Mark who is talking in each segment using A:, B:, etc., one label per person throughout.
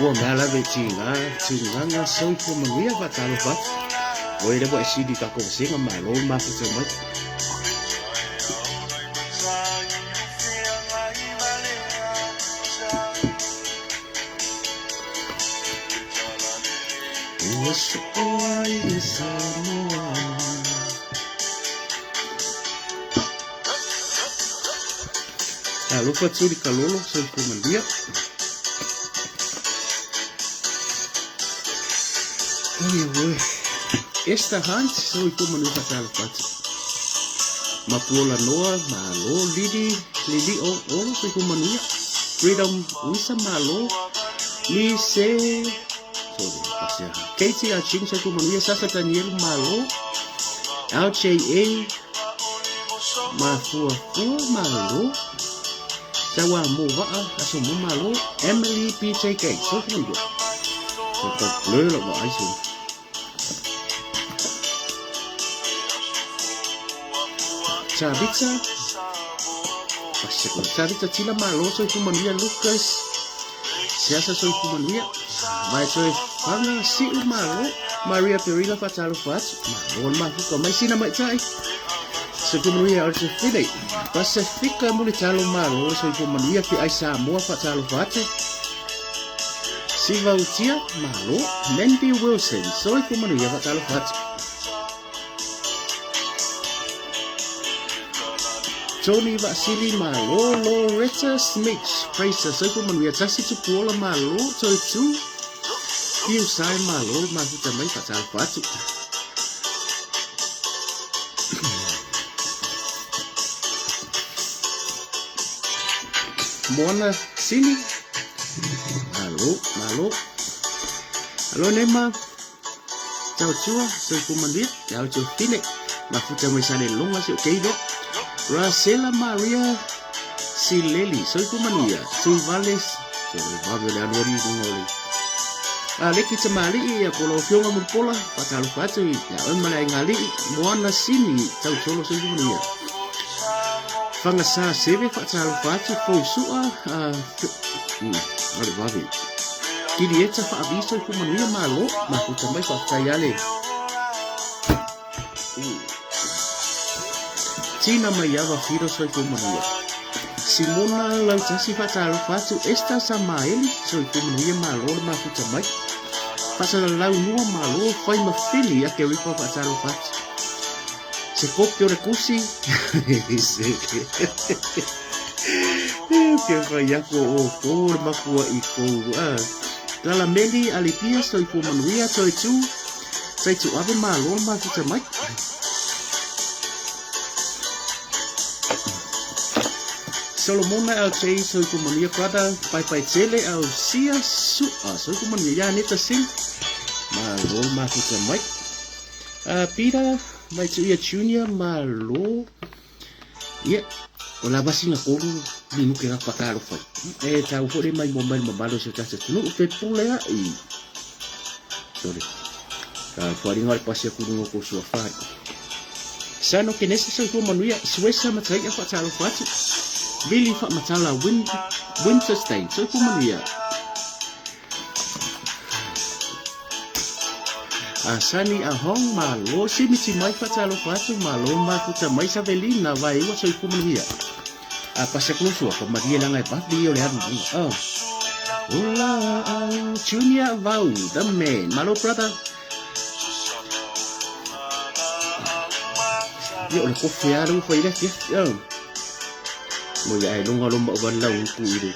A: Mua mea lava e tiga, tugaga, soifua manuia faatalofa atu. Oi lea ua e sili i tatou vasega, malo le mafuta mai. Ua soo ai le Samoa. Talofa Tuli Kalolo, soifua manuia. Oi, oi. Esther Hunt, soifua manuia faatalofa atu. Mapuola Noa, malo. Lili, Lili o Olo, soifua manuia. Freedom Wisa, malo. Lise, sorry, pasea. Katie Aching, soifua manuia. Sasa Danielu, malo. LJA, Mafuafua malo Saua mo vaa aso mo malo Emily PJK Sofi Manuia Ua tau blur lau vaai sui Chavitsa Paseko Chavitsa Tila malo Soifua Manuia Lucas Siasa Soifua Manuia Vai toe Fanga Siu malo Maria Perila Faatalofa atu Malo le mafuta mai sina maitai Soifua Manuia o te Fili Pasifika Mulitalo malo Soifua Manuia Feai Samoa Faatalofa atu Siva Utia malo Mandy Wilson Soifua Manuia Faatalofa atu Tony Vaasili malo Loretta Smith Fraser Soifua Manuia Tasi Tupuola malo Toitu Fiu Sai malo mafuta mai faatalofa atu. Moana Sini malo malo Alo Nema Tautua Soifua Manuia Te Ao Tofine Mafuta mai sa le loga si o kei lea Rasela Maria Sileli Soifua Manuia Tuivale Sorry vave o le alu ali i luga o le A leki tamalii ia ko lau afioga Mulipola faatalofa atu ia oe ma le aiga-alii Moana Sini Tautolo Soifua Manuia Fagasa Seve faatalofa atu Fousua ale vave Kilieta Faavi Soifua Manuia Malo mafuta mai faafetai ale Tina Maiava Whiro Soifua Manuia Simona Lautasi faatalofa atu Esther Samaeli Soifua Manuia Malo le mafuta mai Faasalalau Nua Malo Fai ma Fili Akeripa faatalofa atu Se kopi o le kusi Ke whai aku o kō le makua i kou Talameli Alipia Soifua Manuia Toitū Sai tu ave malo le mafuta mai. Solomona LJ Soifua Manuia brother Pai Pai Tele au Sia Sua Soifua Manuia ia Aneta Singh Malo le mafuta mai. Peter Maituia Junior malo Ia, o la masina kolu minuke ka whakaaro whai. E tau hore mai mo mai mamalo se tata tunu fe pule a i. Sorry. Ka wharinga le pasi aku runga ko sua whai. Sano kenesa sa tua manuia Suesa matai a whatalo whatu. Vili whamatala Win Winterstein so tua manuia. A Sani a Hong malo simiti mai fatalofa atu malo mafuta mai Savelina vaeua soifua manuia. A pasi aku sua fa marie langa e birthday o le alu lunga. Oh. Ola au Junior Vau the man. Malo brother. Ia o le kofe a le ua fai le afiafi. Oh. Mo ia ai longa lo mau lau ku i le.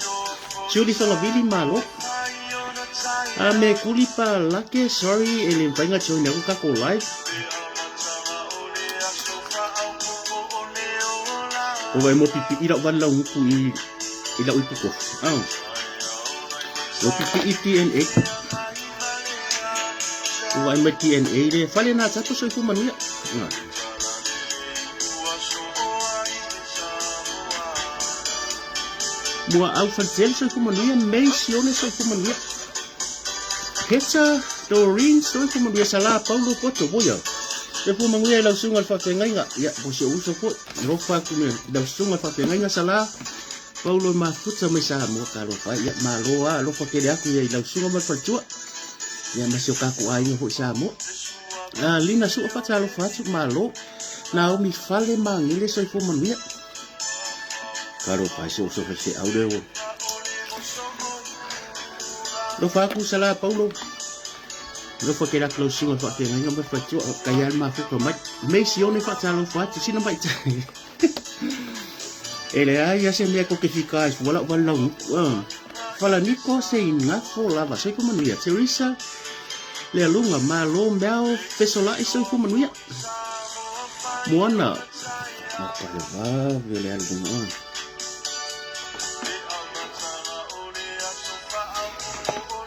A: Julie Fagavili malo. A me kuli pa lake sorry e le mafai na join aku kako live. O vai mo pipi i lau vali lau nguku i i lau ipu kofi. Ah. O pipi i TNA. O vai mai TNA le fale na tato soifua manuia. Ah. Mua au Fadzel soifua manuia, May Sione soifua manuia. Heta Doreen soifua manuia, Sala Paulo Poto boia. Soifua manuia i lau susuga i le faafeagaiga. Ia, po o si ou uso foi. Alofa atu i lau susuga i le faafeagaiga Sala. Paulo Mafuta mai Samoa talofa ai. Ia malo lava alofa tele atu ia i lau susuga ma le faletua. Ia ma si o tatou aiga foi i Samoa. Lina Sua faatalofa atu, malo. Naomi Fale Magele soifua manuia. Talofa ai se oso faifeau lea ua. Alofa atu Sala Paulo. Alofa tele atu lau susuga i le faafeagaiga ma le faletua. Faafetai lava le mafuta mai. Mei Sione faatalofa atu sina maita. E leai lava se mea tou te fika ai fua lau vale launuku. Falaniko se igafo lava soifua manuia. Teresa Lealuga malo meao fesolai soifua manuia. Moana o ka le vave le alu luga.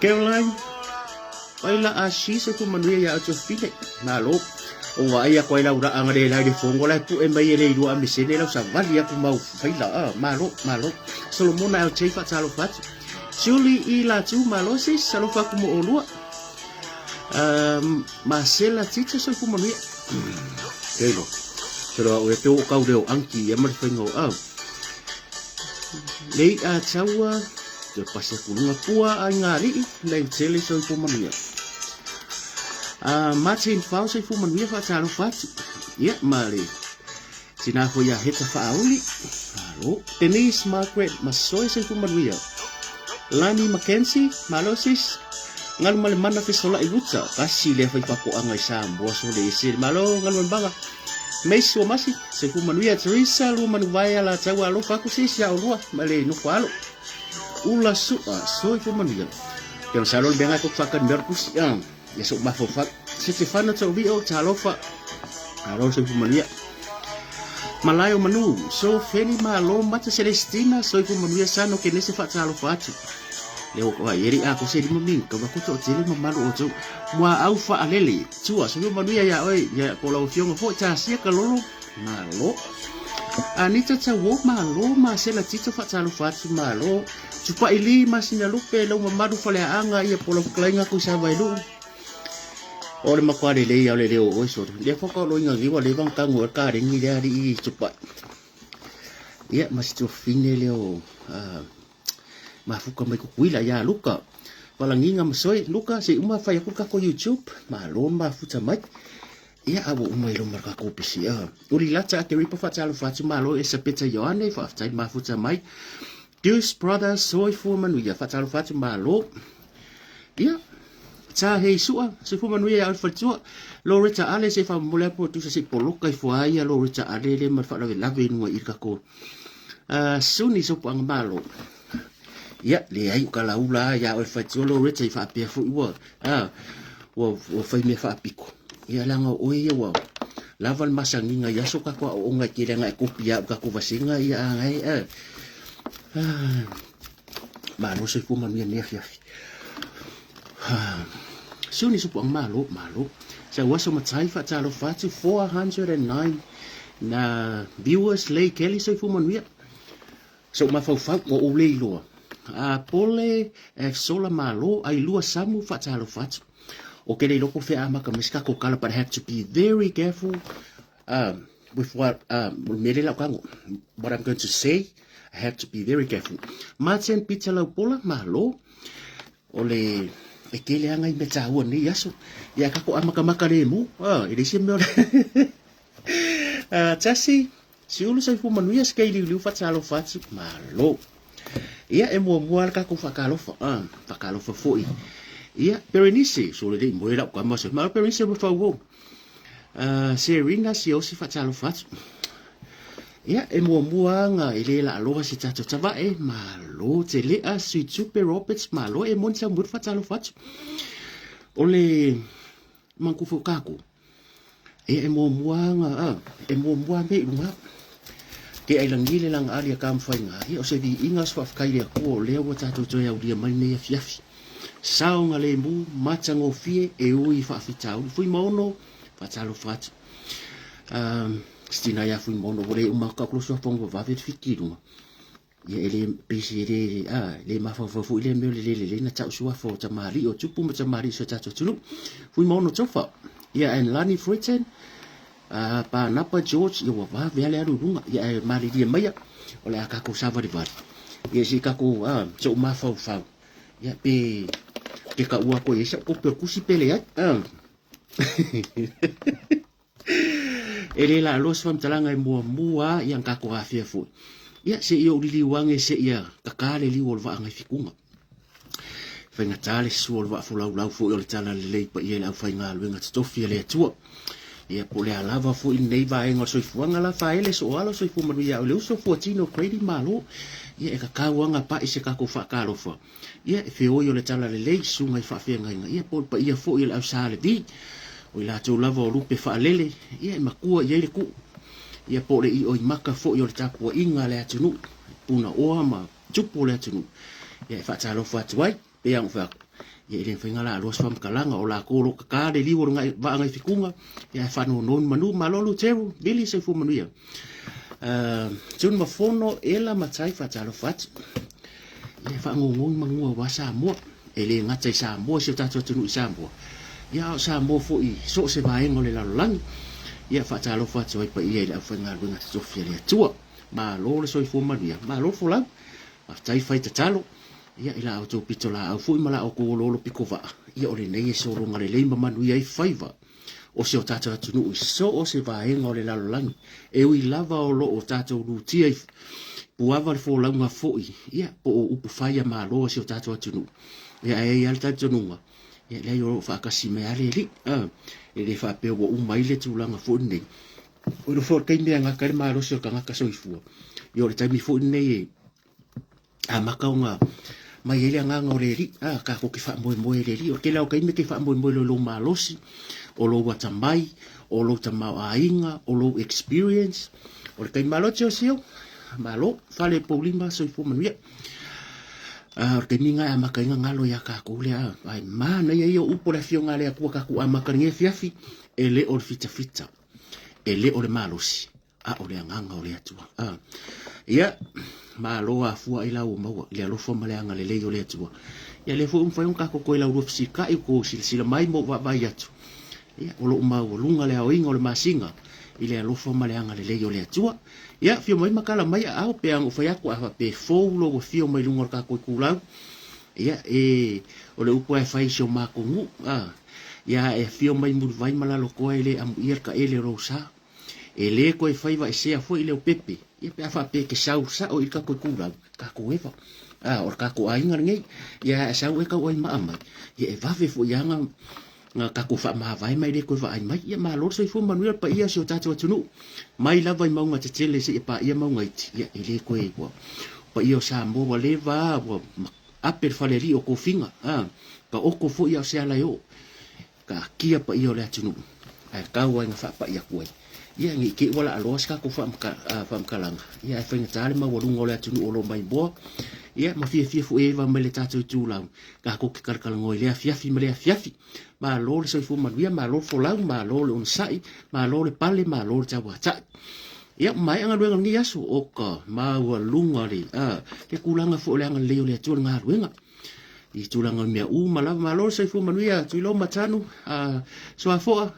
A: Caroline Paila Asi soifua manuia ia Josefine. Malo. O vaai aku ai lau laaga le lai le fono la e pu'e mai e le ilua amesene lau savali aku mau faila a malo malo. Solomona LJ faatalofa atu. Julie I Latu malo sis alofa aku mo olua. Marcela Tita soifua manuia. Keilo. Solo au e pe o kau leo anki ia ma le fainga o au. Lei a taua te pasi aku lunga pua a ngā li'i lei tele soifua manuia. A Martin Fao soifua manuia faatalofa atu. Ia ma le tina foi ia Heta Faauli. Malo. Denise Margaret Masoe soifua manuia. Lani Mackenzie, malo sis. Ngalu ma le mana fesolai luta. Kasi lea fai faatoaga i Samoa so le ese. Malo ngalu ma le mana. Mace Uamasi, soifua manuia. Teresa Lua Manuvaea Lataua alofa atu sis ia olua ma le nofo alo. Ula Sua, soifua manuia. Ke masalo le mea lena e tou te faatali mai au le tusi a. Ia se i ou mafaufau. Setefano Taulio, talofa. Malo soifua manuia. Malae o Manu, so Feni Malo Mata Celestina, soifua manuia Sano Kenese faatalofa atu. Le o ai eri a ko se lima min ka ba ko to tele mamalu o to mua au faalele tua soifua manuia ia oi ia ko lau afioga foi tasia ka lolo malo. Anita Tauo malo Masela Tito faatalofa atu malo. Tupaili Masinalupe lau mamalu faleaaga ia po lau fetalaiga atu i Savailuu. O le matua lelei lava o le leo o oe sole. Lea foi ka loiga giwa leva na tagu ai le kalegi lea alii Tupai. Ia ma si tuafafine lea o mafuka mai Tutuila ia Luka. Valagiga ma Soe, Luka se i uma fai atu le tatou YouTube, malo le mafuta mai. Ia a ua uma i luma le tatou pisi. Uli lata a Teripa faatalofa atu malo Esapeta Ioane faafetai le mafuta mai. Deuce Brothers soifua manuia faatalofa atu malo. Ia Tsa hei sua soifua manuia ia Alfred Sua. Loretta Ale se faamomoli atu tusa se i poloka ifo ai ia Loretta Ale le ma le faalavelave i luga i le tatou Suni Sopoaga malo. Ia leai o kalaula ia oe faitio Loretta i faapea foi ua ua fai mea faapiko. Ia leaga o oe ia ua lava le masagiga i aso tatou aooga e tele ana e kopi au tatou vasega ia ae malo soifua manuia nei afiafi. Suni Sopoaga malo malo. Sau aso matai faatalofa atu 409 na viewers Lei Kelly soifua manuia. Sou mafaufau ua ou le iloa. A pole e sola malo ai lua samu faatalofa atu. O ke le iloa po o fea amata mai se tatou tala but I have to be very careful with what o le mea lea o le a ou tago. What I'm going to say, I have to be very careful. Martin Peter Laupola, malo. O le e tele lava nai mea taua i lenei aso. Ia tatou amatamata lemu, e leai se mea o le Tasi, Siulu soifua manuia se kei liuliu faatalofa atu malo. Ia e muamua le tatou faatalofa, faatalofa foi. Ia Berenice, so le lei moe lau tama se malo Berenice mo fau o. Serena Siosi faatalofa atu. Ia e muamua anga e le laaloa se tatou tavae, malo Telea Suitupe Roberts, malo e moni sau faatalofa atu. O le mankufu o tatou. Ia e muamua anga a, e muamua me i luga. Ke ai lagi le langa ali a ka mawhai ngā. Ia o se viiga o se faafetai i le Atua o lea ua tatou toe aulia mai lenei afiafi. Saogalemu, matagofie, e ui i faafitauli. Fuimaono, faatalofa atu. Se tina ia Fuimaono, ua le uma atu tatou suafa vavave le fiti i luga. Ia e le pei se le a le mafaufau foi lea mea o le le lelei na tau suafa o tamalii o tupu ma tamalii o si o tatou atunuu. Fuimaono Tofa, ia and Lani Fruiten, Panapa George, ia ua vave lava le alu i luga. Ia ae malilie maia, o le a tatou savalivali. Ia se i tatou se i ou mafaufau, ia pe ke kaua atu ai i ai sau kopi o le tusi pe leai. E le laaloa se faamatalaga e muamua lava ia na tatou afea foi. Ia se i ou liliu ane seia tata le liu o le vaa nai Fituga. Faigata le sua o le vaa folaulau foi o le tala lelei paia i le aufaigaluega totofi a le Atua. Ia po o le a lava foi lenei vaega o le soifuaga la faaele soo alo soifua manuia o le uso fuatino Grady Malo. Ia e tatau lava ona pai se tatou faatalofa. Ia e feoi o le tala lelei susuga i faafeagaiga ia po o le paia foi o le au Sa Levi. O i latou lava o lupe faalele ia e matua i ai le tuu. Ia po o le ioimaka foi o le tapuaiga a le atunuu, punaoa ma tupu o le atunuu. Ia e faatalofa atu ai, pei lava ona ou fai atu, ia e le mafai ona laaloa se faamatalaga, o latou o lo o tata le liu o le vaa nai Fituga, ia ae faanono ni manu. Malo Luteru, Vili, soifua manuia. June Mafono, Ela Matai, faatalofa atu. Ia e faanono ni manu aua Samoa. E le gata i Samoa, si o tatou atunuu i Samoa, ia a o Samoa foi i so o se vaega o le lalolagi. Ia faatalofa atu ai paia i le aufaigaluega totofi a le Atua. Malo le soifua manuia, malo le folau. Faafetai fai tatalo. Ia i la outou pitolaau foi ma la outou oloolo pitovaa, ia o lenei e sologa lelei ma manuia ai faiva o si o tatou atunuu i so o se vaega o le lalolagi. E ui lava o lo o tatou lutia i puava le folauga foi, ia, po o upu fai a Malo a si o tatou atunuu, ia ae i ai lava le talitonuga, ia leai o lo o faatasi mai lava le Alii. E le faapea ua uma ai le tulaga foi lenei. O le foi o le taimi e gata ai le malosi o le tagata soifua, ia o le taimi foi lenei e amata ona mai ai le agaga o le Alii, tatou te faamoemoe i le Alii. O le tele lava o taimi e te faamoemoe loa i lou malosi, o lou atamai, o lou tamaoaiga, o lou experience. O le taimi malo Tiosio, malo, fale poulima, soifua manuia. O le taimi lena e amata ai ona galo ia tatou lea, ae manaia ia o upu o le Afioga a le Atua tatou amata i lenei afiafi, e le o le fitafita, e le o le malosi, a o le agaga o le Atua. Ia, malo afua ai la ua maua i le alofa ma le agalelei o le Atua. Ia lea foi ua mafai ona tatou toe laulua fesikai, ua outou silasila mai ma ou vaavaai atu. Ia, o lo o maualuga le aoina o le masina i le alofa ma le agalelei o le Atua. Ia, afio mai ma tala mai aao pe a na ou fai atu, a faapea e fou lou afio mai luga o le tatou itulau. Ia, e, o le upu lava e fai i si o matou nuu, a, ia e afio mai Mulivai ma Lalotoa e le amuia le taele o lou sa. E le toe faiva esea foi leo pepe, ia pe a faapea e te sau sao i le tatou itulau, tatou eva. A, o le tatou aiga lenei. Ia a e sau e tau ai maa mai, ia e vave foi lava na tatou faamavae ma e le toe vaai mai. Ia malo le soifua manuia le paia o si o tatou atunuu. Mai lava i mauga tetele seia paia mauga iti, ia e le toe ua paia o Samoa ua leva ua ape le falealii o tofiga, a, taoto foi a o se ala e oo. Taatia paia o le atunuu ae tau ai na faapai atu ai. Ia ne i te i ua laaloa se tatou faamatalaga, ia ae faigata le maualuga o le atunuu o lo o maimoa. Ia ma fiafia foi e eva mai le tatou itulau, tatou te talatalanoa i lea afiafi ma lea afiafi. Malo le soifua manuia, malo le folau, malo le onosai, malo le pale, malo le tauatai. Ia, ua maea galuega o lenei aso, o ka maualuga le, le tulaga foi o le agalelei o le Atua i le galuega. I tulaga o mea uma lava. Malo le soifua manuia, Tuiloa Matanu, Suafoa,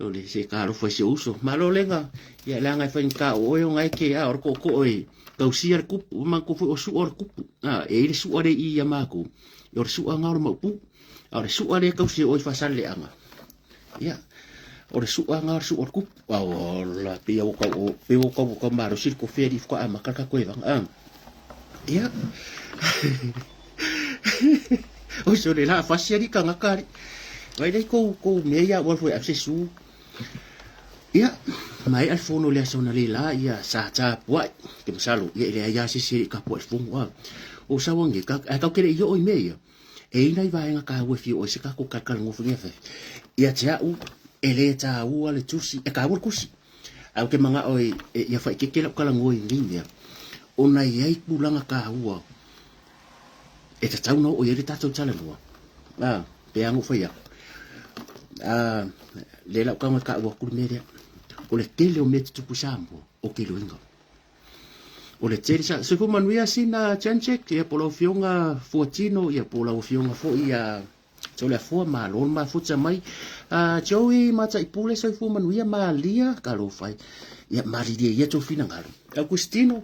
A: o le se talofa i si ou uso. Malo lega, ia leaga e faigata o oe ona e te, o le tootoo e tausia le tupu, manatua foi o sua o le tupu. E i ai le sua lea i i a matou, o le sua lena o le maupu. A o le sua lea e tausi e oe i Faasaleleaga, ia, o le sua lena o le sua o le tupu. Ola, pei ua tau, pei ua tau, tau malosi le kofi alii faatoa amata le tatou evaga. Ia. Oi sole la fasi ali tagata ali. Vai lei kou kou mea ia ua foi se su. Ia, maea le fono le aso analeila ia sa tapuai ke masalo ia e leai lava se isi e le i tapuai i le fono a. O sau ange ka ae tatou te le i oo i mea ia. E i ai nai vaega taua e fia oo ai se tatou talatalanoa foi nei Ia te au e le taua le tusi, e taua le tusi. Ae ou te manao e ia faaeteete lau talanoa i nei mea, ona e i ai tulaga taua e tatau ona oo i ai le tatou talanoa. A, pei lava ona ou fai atu, a, lea la ou tago e taua atu le mea lea. O le tele o mea e tutupu i Samoa, o keloiga. O le tele sa, soifua manuia sina Janchek, ia po o lau Afioga Fuatino, ia po o lau Afioga foi ia Toleafoa, malo le mafuta mai. Joey Mataipule, soifua manuia, malia, talofa e. Ia malilie ia tou finagalo. Augustino,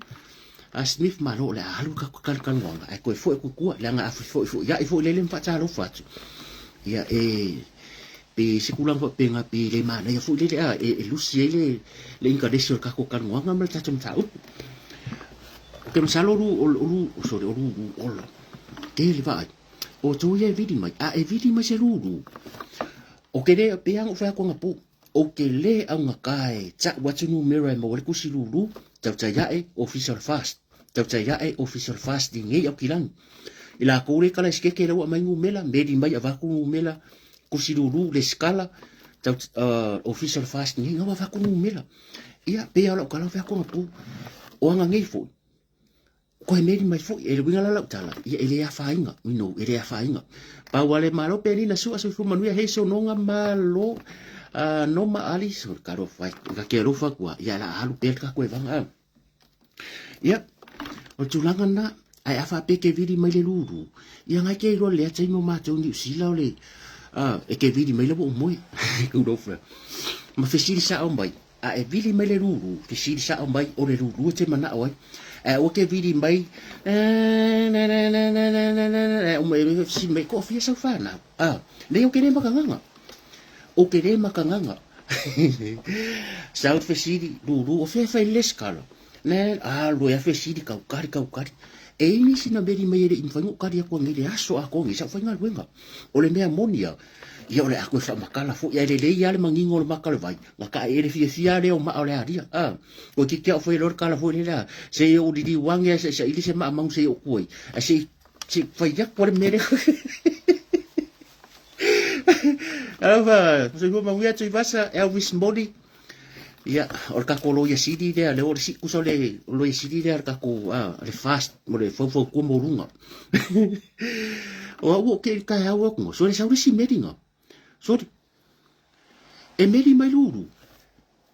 A: A Smith, Malo o le a alu ka talanoaga ae toe foi atu i tua, leaga a fefoifoiai foi lele ma faatalofa atu, ia e pe se tulaga faapena pe le manaia foi lele a e lusi ai le le inkaresi o le tatou talanoaga ma le tatou mataupu. Ou te masalo o lu o lu sorry o lulu ola tele vaai o tou ia e vili mai a e vili mai se lulu o ke le pe ana ou fai atu anapo Ou te lē augata e ta'u atu numera e maua ai le tusi lūlū, tautai a'e Ofisa o le FAST, tautai a'e Ofisa o le FAST i nei Aukilani. I lakou lea e kalaisikeke la ua aumai numera, meli mai avatu numera, tusi lūlū, lesikala, tau, uh, Ofisa o le FAST nei, na ua avatu numera. Ia, pei lava o lau tala fai atu anapo, o aga nei foi, Koe meri mai foi, e le uiga la lau tala, ia e le afaina, you know, e le afaina. Pau ale malo penina sua soifua manuia hei sonoga malo uh, noma ali so karo fai ka ke alofa kua ia la alu pea ka koe vanga. Ia, o tulaga na ai afa pe ke vili mai le lulu. Ia ngai ke iloa le atai mo matou Niu Sila o le uh, e ke vili mai le wo moe. Ku lo Ma fesili sao mai. A e vili mai le lūlū, fesili sao mai, o le lūlū e te manao ai. Ae aua ke vili mai, ae uma e fesili mai, ko fia sau whanau? Ah, nei o ke le makanganga. O ke le makanganga. Sau fesili, lūlū, o fea whai les kala. Ne, a loe a fesili, kau kari, kau kari. E ini sina meri mai e le i mwhaingo kari aku angi le aso a kongi, sau whainga luenga. O le mea moni a, Ia o le a koe faamakala foi ae lelei lava le magiga o le maka o le vai, na ka e le fiafia lea o maa o le alia. A, koe kiki au fai loa le kala foi lea, se i ou liliu ange ae saʻisaʻili se maamau se i ou ku ai, ae se i se i fai atu le mea lea. Alofa, soifua manuia Tuivasa, Elvis Moli. Ia, o le tatou loia sili lea, lea o le kusa o le loia sili lea le tatou, a, le fast, mo le faufautua maualuga. O au o ke taeao atu, so le sau le isi meliga. Sorry. E meli mai lulu.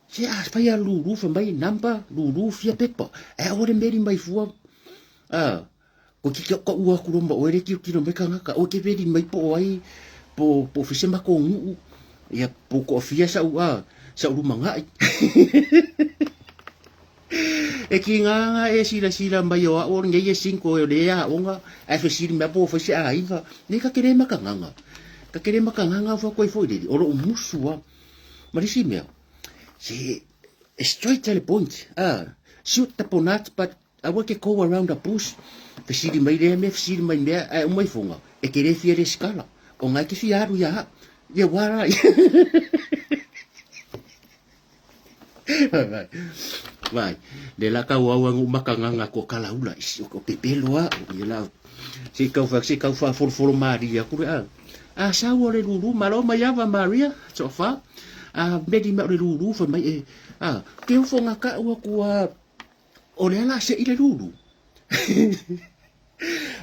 A: Se a fai a lulu fa mai number lulu fia pepa. E aua le meli mai fua. A, ko ki ka ua aku loma oe le tilotilo mai kangaka oe ke veli mai po o ai po po fise makou nuu ia po koafia sa'u a sa'u lumaga'i e kigaga e silasila mai o a'u o lenei e single o lea e aoga ae fesili mai po o fai se aiga nei ka kele makagaga ka kele makagaga au faatoai foi lele o lo'u musu a ma le isi mea se straight to the point a shoot the ponat but Aua ke go around the bush, fesili mai lea mea, fesili mai mea, ae uma ifoga, e te le fia lesikala, o nga e te fia alu ia au. Ia wa la. Vai. Vai. Le la kau au angu makanganga ko kalaula isi o pepelo a o ia la se kau fa se kau fa folo folo Maria ku a. A sau o le lulu malo mai ava Maria so fa. A medi ma o le lulu fa mai e a ke ofo nga ka ua ku a O lea la seʻi le lulu.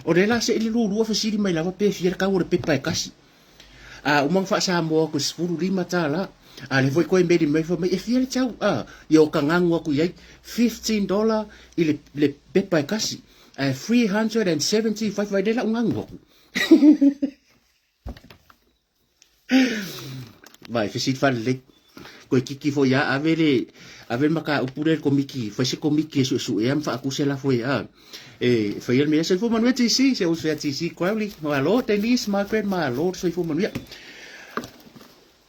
A: o lea la seʻi le lulu a fesili mai lava pe fia le kau o le pepa e kasi. A uma na faasamoa atu e $15. A lea foi koe meli mai fai mai e fia le tau. A ia o kagagu atu i ai $15 i le, le pepa e kasi. Ae 375 vai lea la ugagu atu. Vai, fesili faalelei. Koe kiki foi a ave le ave le mataupu lea i le komiti, fai se komiti e suesuea ma faatu se lafo e a e faia le mea. Soifua manuia TC, se uso ia TC Crowley. Malo Denise, Margaret, malo le soifua manuia.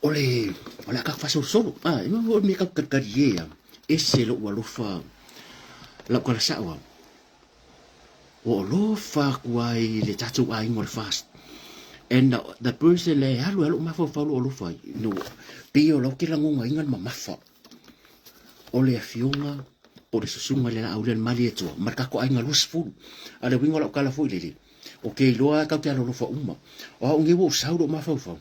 A: O le o le a tatou faasolosolo. A, e o le mea tatou talitalie a ese lou alofa lau tala sao a. Ua alofa atu ai i le tatou aiga o le FAST. And the, the person e alu e alu mafaufau lou alofa ai. No, pei o lau ke lagonaina le mamafa o le afioga po o le susuga i le laau lea le Malietoa ma le tatou aiga 20. A le uiga o lau tala foi lele, o ke iloa tatou te alolofa uma. O au nei ua ou sau lou mafaufau.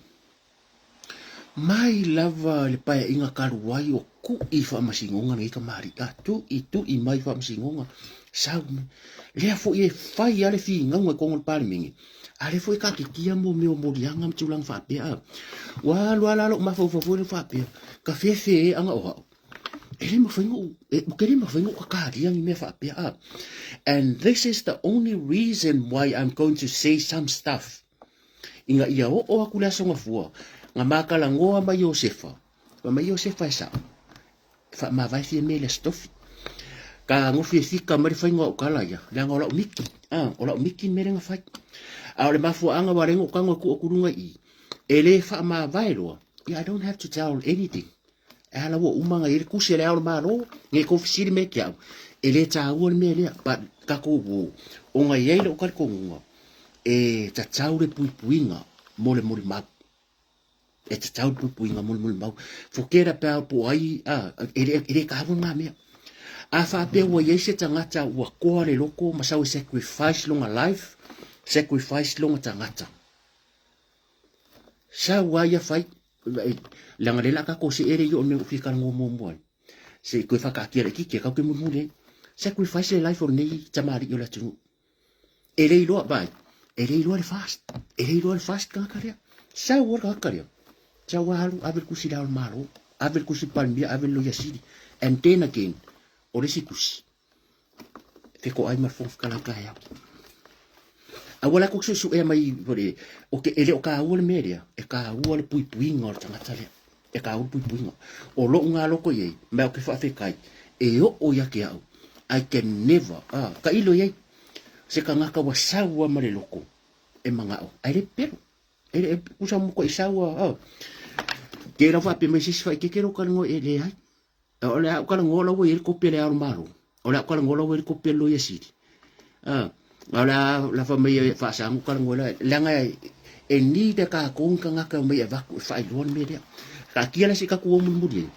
A: Mai lava i le paeaiga talu ai o tuʻi faamasinoga lenei kamaliʻi, tuʻi, tuʻi mai faamasinoga, sau mai. Lea foi e fai lava le finauga i totonu o le Palemene, a lea foi e taatitia mo mea o moliaga ma tulaga faapea. Ua alu lava la lou mafaufau foi lea faapea, ka fefe anga o au, e le mafai ona ou, ou te le mafai ona ou tatalia ni mea faapea. And this is the only reason why I'm going to say some stuff. Ina ia oo aku le aso gafua, na matalanoa ma Iosefa, fai mai Iosefa e sao, e faamavae fia mea i le Aso Tofi. Ka gofi e fika mai le faiga o au tala ia, leaga o lau miki, o lau miki le mea lea na fai. A o le mafuaaga ua ala ai ona ou tago e tuu atu i luga i i, e le faamavae loa, ia I don't have to tell anything. E ala ua uma ona i ai le tusi a le Ao o le Malo, ne i tou fesili mai ia te au, e le taua le mea lea, but tatou uo, ona e i ai lou talitonuga, e tatau le puipuiga mo le molimau. E tatau le puipuiga mo le molimau. Forget about po o ai, e le taua lena mea. A faapea ua i ai se tagata ua toa le loto ma sau e sacrifice lona life, sacrifice lona tagata, sau lava ia fai, leaga lea o le a tatou see le i oo i le mea na ou fia talanoa muamua ai. Se i toe faataatia laitiiti e tatou te mulimuli ai. Sacrifice le life o lenei tamalii o le atunuu. E le iloa, vaai, e le iloa le fast, e le iloa le fast tagata lea. Sau lava le tagata lea, sau lava alu, ave le tusi i le Ao o le Malo, ave le tusi i le Palemia, ave le Loia Sili. And then again, o le isi tusi, fetoai ma le Fofoga Fetalai taeao. Aua la tou te suesuea mai, e le o taua le mea lea, e taua le puipuiga o le tagata lea. E taua le puipuiga. O lou galoto i ai, ma ou te faafetai, e oo ia te au, I can never, tailo i ai, se tagata ua sau lava ma le loto e manao, ae le pepelo. E le tusa mo koʻi sau a, ke lau faapea mai se isi faitete lou talanoa e leai. O le a ou talanoa la ua i ai le kopi a le Ao o le Malo. O le a ou talanoa la ua i ai le kopi a le Loia Sili. A o le a lafa mai e faasaga ou talanoa la, leaga e need e tatou ni tagata e omai e avatu e faailoa le mea lea. Taatia la se i tatou o mulimuli ai.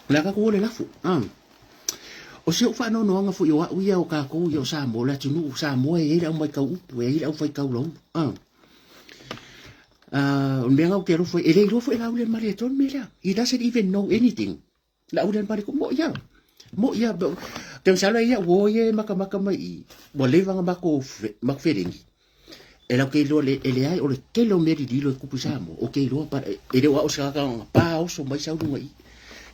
A: O le a tatou o le lafo. O si ou faanoanoaga foi o au ia o tatou ia o Samoa, o le atunuu o Samoa e i ai le au maitau upu, e i ai le au faitau lauga. O le mea lena ou te alofa ai, e le iloa foi e Laaulialemalietoa le mea lea. He doesn't even know anything. Laaulialemalietoa, moʻi lava, moʻi lava. Ou te masalo e ia uo ia e makamaka mai i i, ua leva ona matou felegi. E latou te iloa e leai, o le tele o mea lililo e tupu i Samoa, ou te iloa, but e le o au o se tagata na pa oso mai sau luga i i.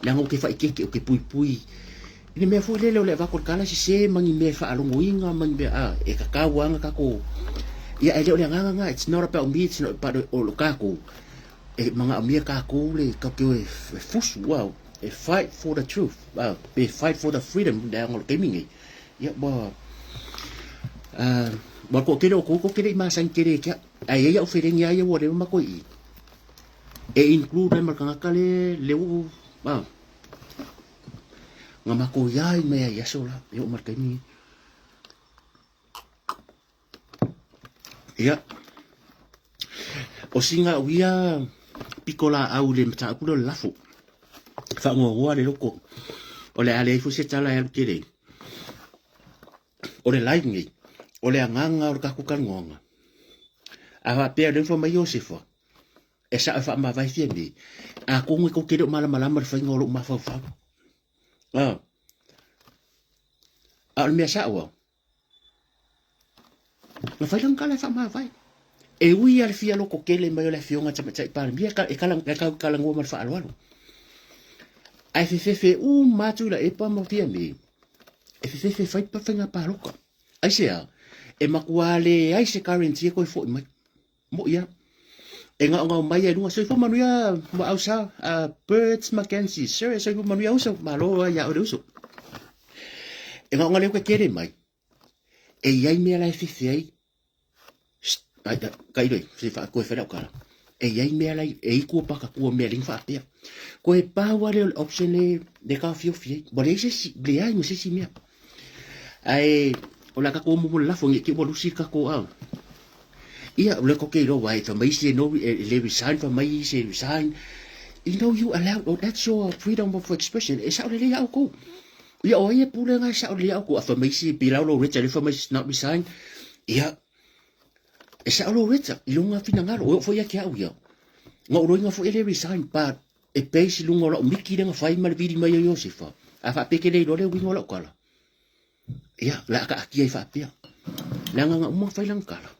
A: Leaga ou te faaeteete, ou te puipui i le mea foi lele o le avatu o le tala sese ma ni mea e faalogoina ma ni mea, a, e tatau lava ona tatou, ia e le o le agaga lena, it's not about me, it's not about, o tatou, e manaomia tatou le tatou te o e fusu, a, e fight for the truth, a, pe fight for the freedom, leaga o le taimi nei, ia ua, a, ua toatele o outou tou te le i masani tele ia te au, ae i ai au felegi lava ia ua leva matou i i, e include ai ma le tagata le le uu a na matou iai mai ai aso la e oo mai le taimi lenei. Ia, o sina au ia pito laau i le mataupu lea o le lafo, faanoanoa le loto, o le a leai foi se tala e alu tele ai. O le live nei, o le agaga o le tatou talanoaga, a faapea o lea ua fai mai Iosefa, e sao e faamavae fia nei, atonu e tou te le o malamalama i le faiga o lou mafaufau. A o le mea sao au, na fai lana tala e faamavae. E ui lava le fia loto tele mai o le Afioga i le Tamaitai Palemia, e talanoa ma le faaaloalo. Ae fefefe uma atu Tuilaepa ma Fiame, e fefefe e fai faiga palota. Aisea? E matua leai se guarantee e toe foi mai. Moʻi lava. E gaogao mai ai i luga, soifua manuia Muaausa, Birds Mackenzie, sir, soifua manuia uso, malo lava ia oe le uso. E gaoga leo ke tele mai, e i ai mea la e fefe ai, ai, tailo e, se wha, koe whai lau kala. E i ai mea la e iku o pakatua mea ling whaapea. Koe pau ale o le option le, le ka fiofi ai. Wa leai se si, leai ma se si mea. Ae, o le a tatou o mo le lafo, nge te ua lusi le tatou au. Ia, o le ko ke iloa wai, fa mai se no, e le resign, fa mai se resign. You know, you allow, oh, that's your freedom of expression. E sao lelei au kou. Ia, o ai e pule nga e sao lelei au kou. A fa mai se pilau lo reta, le fa mai se not resign. Ia, e sao lo reta, i longa finangalo, o foi ia ke au ia. Nga o loinga foi e le resign, but e base i lunga o lau miki lea na fai ma le vili mai o Iosefa. A faapea ke le iloa le uiga o lau tala. Ia, o le a taatia ai faapea. Leaga na uma fai lana tala,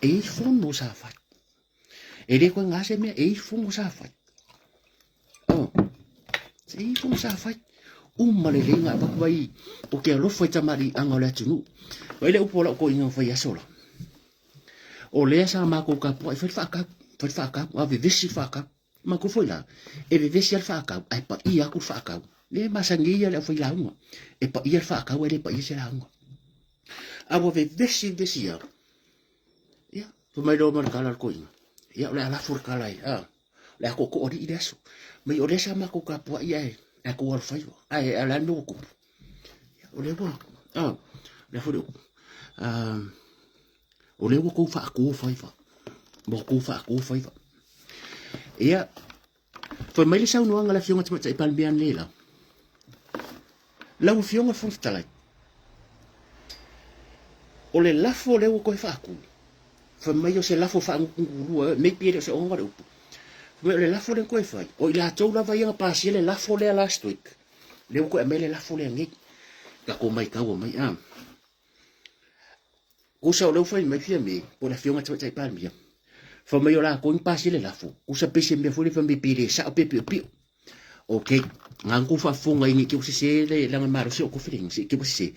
A: e i ai fono sa fai. E le koe gase mea, e i ai fono sa fai. Oh, e i ai fono sa fai. Uma lelei na avatu ai o ke alofa i tamaliiaga o le atunuu. Vaai le upu o lau toeaina na fai aso la. O lea sa matou tapuai fai le faatau, fai le faatau, a vevesi le faatau. Manatua foi la, e vevesi lava le faatau ae paia atu le faatau. Lea e masani ai le aufailauga, e paia le faatau ae le paia se lauga. A ua vevesi vevesi lava, ia, fai mai loa ma le tala a le toeaina, ia o le a lafo le tala e, a, o le a tootooalii le aso. Mai o lea sa matou tapuai ae ae tou alofaiva, ae o le a le mea ua tupu? Ia, o lea ua, a, o le a foi le upu, a, o lea ua tou faatu faiva, ua tou faatu faiva. Ia, fai mai le saunoaga a le Afioga Tamaitai Palemia analeila, Lau Afioga i le Fofoga Fetalai, o le lafo lea ua toe faatu, fai mai o se lafo faagutugutu maybe e le o se ogaoga le upu. Fai mai o le lafo lea na toe fai, o i latou lava ia na pasia le lafo lea last week, lea ua toe aumai le lafo lea nei. Tatou maitau mai, a. Tusa o lea ua fai mai Fiame, po o le Afioga i le Tamaitai Palemia, fai mai o latou na pasia le lafo, tusa pei se mea foi lea fai mai pe le sao pe piopio. Ok, na tou faafofoga i ne i te i ua sese le leaga malosi o tofi se i te i ua sese.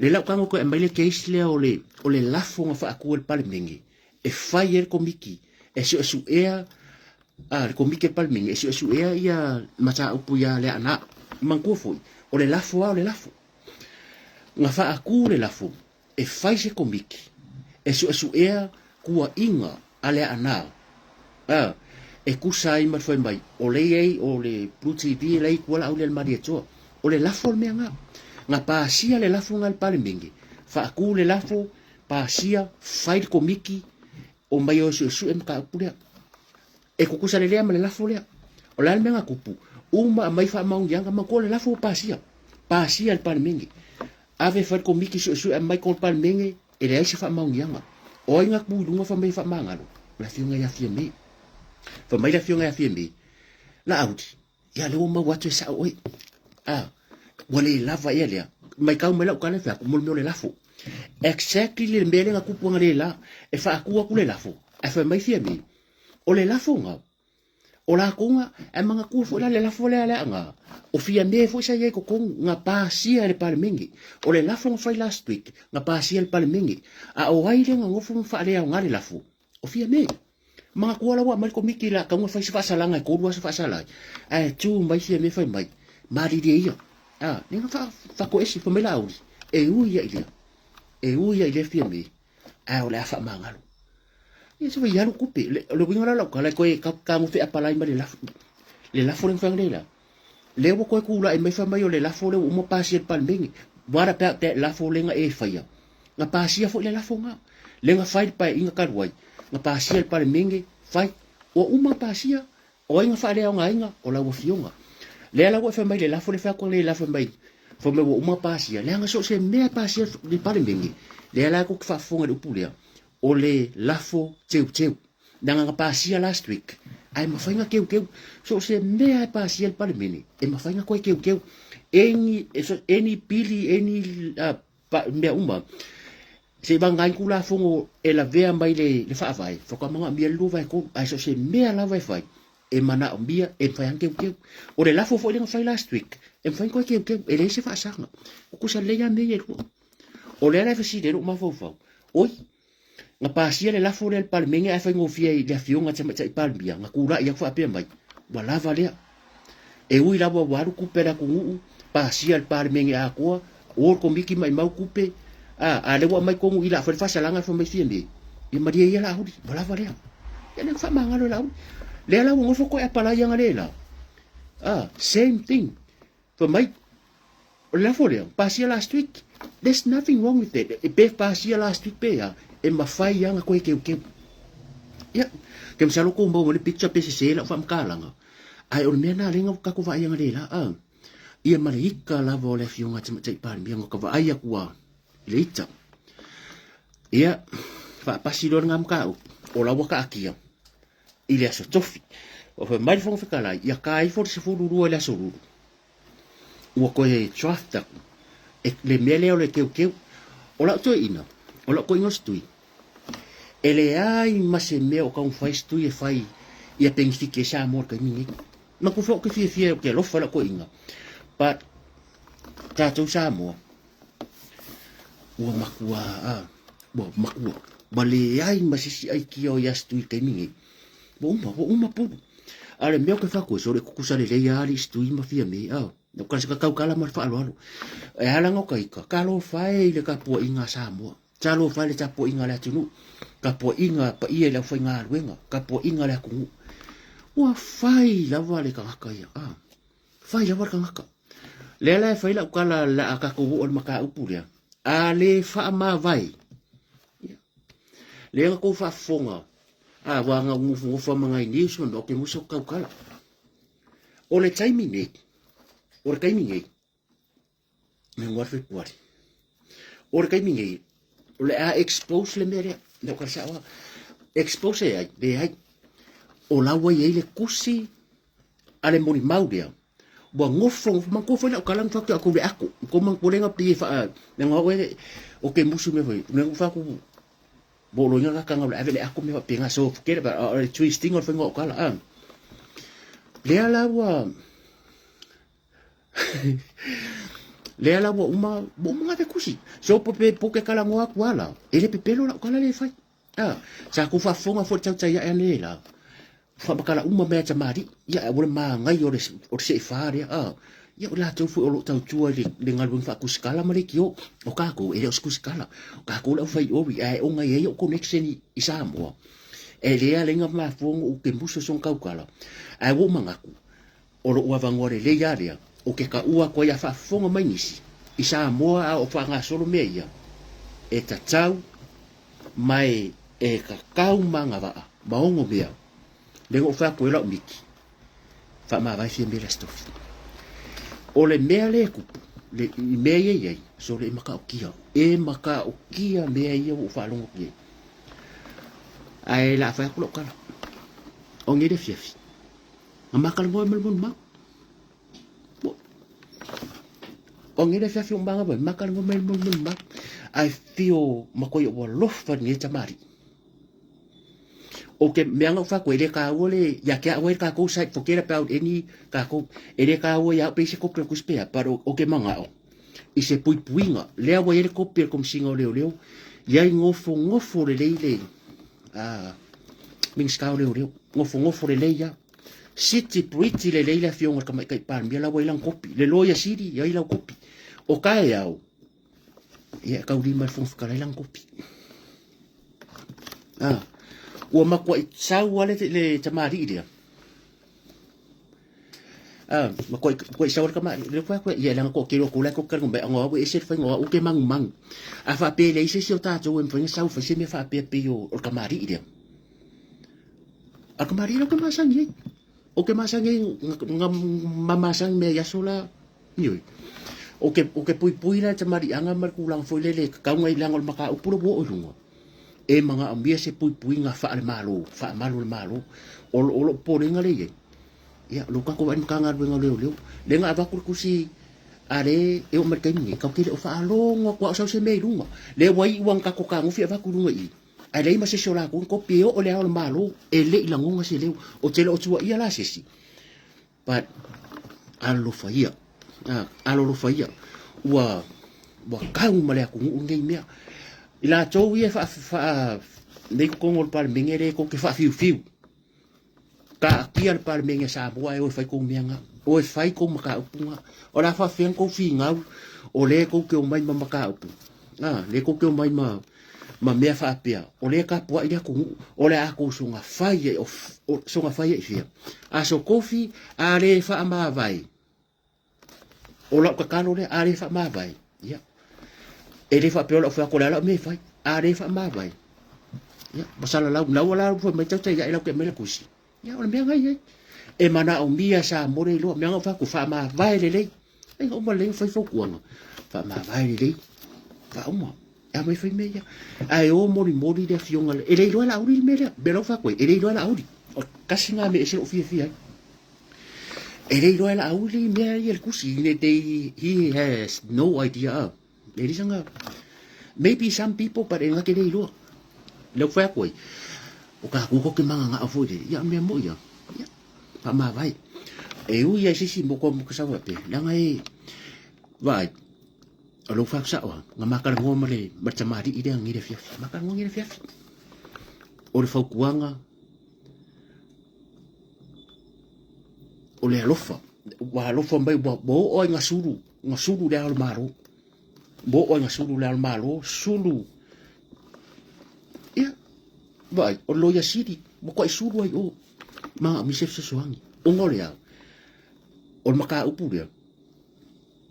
A: Le lau tago toe aumai le case lea o le, o le lafo na faatu e le Palemene e fai ai le komiti e suesuea a le komiti a le Palemene e suesuea ia mataupu ia Leaana. Manatua foi, o le lafo lava o le lafo. Na faatu le lafo e fai se komiti e suesuea tuuaiga a Leaana a e tusa ai ma le fai mai o lea i ai o le Blue TV la e i tua Laauli a le Malietoa. O le lafo le mea na. Na pasia le lafo na e le Palemene, faatu le lafo, pasia, fai le komiti, omai o e suesue mataupu lea. E tutusa lelea ma le lafo lea. O le a le mea na tupu? Uma aumai faamaoniaga, manatua o le lafo ua pasia. Pasia e le Palemene. Ave e fai le Komiti Suesue aumai totonu o le Palemene, e leai se faamaoniaga. O ai na tu i luga fai mai e faamagalo? O le Afioga ia Fiame. Fai mai le Afioga ia Fiame, Laauli, ia lea ua maua atu e sao oe. A, ua le lava ea lea. Maitau mai lau tala e fai atu, mo le mea o le lafo. Exactly le mea lea na tupu analeila, e faatu atu le lafo, ae fai mai Fiame, O le lafoga, o latou na, ae manatua foi la le lafo lea leaga, o Fiame foi sa i ai i totonu, na pasia e le Palemene. O le lafo na fai last week, na pasia e le Palemene. A o ai lea na nofo ma faaleaoga le lafo? O Fiame. Manatua la ua aumai le Komiti la tatau ona fai se faasalaga e 3 aso faasala ai, ae tu mai Fiame fai mai, malilie ia. A, lea na faatoese, fai mai Laauli, e ui ia i lea, e ui ia i lea Fiame, ae o le a faamagalo. Ia se vai alu kupe. Le, le uiga la lau tala e koe ka tagofe apalai ma le lafo. Le lafo le mfai nei la. Le ua koe kula e mai fa mai o le lafo le ua uma pasia le palemene. What about that lafo le nga e faia? Nga pasia foi le lafo nga. Le nga fai le paeaiga talu ai. Nga pasia le palemene, fai. Ua uma pasia. O ai nga faaleaogaina? O lau afioga. Lea la ua e fai mai le lafo le fai atu nei lafo mai. Fai mai ua uma pasia. Leaga so o se mea e pasia le palemene. Lea la tou te faafofoga i le upu lea. O le lafo teuteu. Leaga na pasia last week. Ae mafai na teuteu. So o se mea e pasia le palemene. E mafai na toe teuteu. Any, any pili, any uh, mea uma. Se i vagana ai Tulafono e lavea mai le, le Faavae, faatoa manaomia le 2/3, ae so o se mea lava e fai, e manaomia e mafai lava ona teuteu. O le lafo foi lea na fai last week, e mafai ona toe teuteu, e leai se faasaga. Tutusa lelei lava mea ia e lua. O lea la e fesili ai lou mafaufau, oi, na pasia le lafo lea i le Palemene ae faigofie i le Afioga i le Tamaitai Palemia, na tulai atu faapea mai, ua lava lea. E ui lava ua alu tupe a le atunuu, pasia le Palemene atoa, o le Komiti maimau tupe, a, a lea ua aumai tonu i la fai le faasalaga fai mai Fiame, ia malie ia Laauli, ua lava lea. Ia lea na faamagalo e Laauli. Lea la ua nofo koe apalai ana le la. A, same thing. Fai mai, o le lafo lea, pasia last week. There's nothing wrong with that. E pe pasia last week pe a, e mafai lava ona koe keukeu. Ia, ke masalo kou maua mai le picture pe sese lau faamatalaga. Ae o le mea na lea na tatou vaai ana le la, a, ia ma le ika lava o le afioga a Tamaitai Palemia na ka vaai atu a i le ita. Ia, faapasi loa lena mataupu, o la ua taatia i le aso tofi. Ua fai mai le Fofoga Fetalai, ia ta ifo le 12 i le aso lulu, ua toe draft atu e le mea lea o le teuteu. O lau toeaina, o lau toeaina o se tui, e leai ma se mea o taumafai se tui e fai ia penefiti ai Samoa i le taimi lenei. Matou foi ou te fiafia ou te alofa i lau toeaina, but tatou Samoa, ua matua, ua matua, ua leai ma se isi aikia o ia se tui i le taimi lenei. Ua uma, ua uma pulu. A o le mea ou te fai atu ai, sole tutusa lelei lava alii Stui ma Fiame, a. O ka se taukala ma le faaaloalo. E ala ona ita, talofa e i le tapuaiga a Samoa. Talofa e i le tapuaiga a le atunuu. Tapuaiga a paia i le aufaigaluega. Tapuaiga a le atunuu. Ua fai lava le tagata ia. A, fai lava le tagata. Lea la e fai lau tala la a tatou oo i le mataupu lea. A le faamavae, ia, lea na tou faafofoga, a, ua na nofonofo ma nai news ma mea, ou te musu ou tautala. O le taimi nei, o le taimi nei, me ngua February. O le taimi nei, o le a expose le mea lea, le o ka wa. Expose e ai, le ai. O la ua i ai le kusi a le molimau lea. Ua ngofo, ngofo, man kofo lau kala ngfa aku le ako. Ko man ko lenga pli fa, le ngwa we o ke musu me foi. Le ngfa ku bo lo inga ka ngau le ave le ako me fa penga so forget about it. Twisting o whenga o kala. Ah. Lea la ua Lea la ua uma, ua uma ngā te kusi. So po pe po ke kala ngoa ku ala. E le pepelo la kala le fai. Ah, sa ku fa fonga fo tau tai ya le la. Fa makala uma mea tamari. Ya ua le magai o le o le se fa le. Ah. Ia o latou foi o lo o tautua i le, le galuega faakusikala ma le kio o kākou, e le o se kusikala. O kākou le aufai ori, ae ona i ai o connection i, i Samoa. E le ala inga mafua ona ou ke muso song kaukala. Ae ua ou manatu, O loʻu avanoa lelei lava lea o ke kaʻua aku ai a faafofoga mai nisi i Samoa a o faagasolo mea ia e tatau ma e e kakau ma agavaa ma ono mea lea na ou fai atu ai lau miki faamavae fia mea lea stofi. O le mea lea e kupu le, i mea ia i ai sole e makaokia e makaokia mea ia ua ou faalogo atu i ai. Ae la fai atu lau tala o nei le afiafi Nga makalagoa ma le molimau. O ngele fiafi o manga mai makalagoa mai le molimau. Ai fio makoi o alofa ni tamari. O ke mea nga fa ko ele ka ua le ya ke au ka ko site forget about any ka ko ele ka ua ya pe se ko ko spea but o ke manga o i se puipuiga lea ua i ai le kopi a le Komisiga o Leoleo i ai gofogofo lelei le a Minisita o Leoleo gofogofo lelei lava City pretty lelei le afioga i le Tamaitai Palemia la ua i ai lana kopi le Lawyer Sili i ai lau kopi o taeao ia e taulima i le Fofoga Fetalai lana kopi a ua matuai sau lava le, le tamalii lea Ah, ma koi koi sau le kama le kwa kwa ia langa ko kilo ko la ko ka ngombe ngo au ese fai ngo au ke mangu mangu. A fa pe le ise si o tatou e mfai sau fai se me fa pe pe o o kamari ia. A kamari lo ke masangi ai. O ke masangi nga mamasang me ya sola nioi. O ke o ke pui pui la tamari anga ma ku lang foi le le ka ngai lang o maka upu lo o lunga. E manga amia se pui pui nga fa le malo, fa malo le malo. O o lo polenga le ye. Ia, lo kako wai Matagaluega o Leoleo. Le nga avatu le kusi a le e o mai le taimi nei, kau te le o faalogo atu a o sau se mea i luga. Le ua iu a na tatou tagofi avatu i luga i i. Ae leai ma se isi o latou na kopi e oo le Ao o le Malo, e le i lagona se leo. Ou te le o tuuaia la se isi, but alolofa ia, alolofa ia, ua, ua kau ma le atunuu lenei mea. I latou ia e faa, faa, nei totonu o le Palemene le tou te faafiufiu, Taatia le Palemene a Samoa e o e fai kou mea nga. O e fai kou mataupu nga. O le a faafefea ona tou finau o lea tou te omai ma mataupu. A, lea tou te omai ma, ma mea faapea. O lea e tapuai le atunuu. O le a tou soga fai ai, o, o soga fai ai i fea. Aso Tofi, a le faamavae. O lau tatalo lea, a le faamavae, ia, e le faapea o lau fai atu o le a lau mea e fai, a le faamavae, ia, ua salalau, na ua la fai mai tautai ae lau ke mai le kusi, ia, o le mea ngai ai. E manaomia Samoa le iloa, mea na ou fai atu, faamavae lelei, ai na uma lelei ona fai fautuaga, faamavae lelei, faauma, e a mai fai mea ia. Ae o molimoli le afioga, e le iloa e Laauli le mea lea, mea la ou fai atu ai, e le iloa e Laauli. O tasi na mea e ese lou fiafia ai. E le iloa e Laauli mea ia le tusi, they, he has no idea. E le sanga, maybe some people, but e ngake le iloa. Le ou fai atu ai, o ka ku ke mangangao foi le, ia mea mo ia, ia, faamavae. E ui ai se isi mo ko mo ka sau pe, leaga e, vaai, o lou fai atu sao lava, na makalanoa ma le, ma le tamalii lea nei le afiafi, makalanoa nei le afiafi. O le fautuaga, O le alofa, ua alofa mai ua oo ai gasulu, gasulu le ao o le Malo. Ua oo ai gasulu le ao o le Malo, sulu. Ia, vaai, o le Loia Sili, ua kuai sulu ai o. Ma o se fesoasoani. Ona o le a? O le mataupu lea,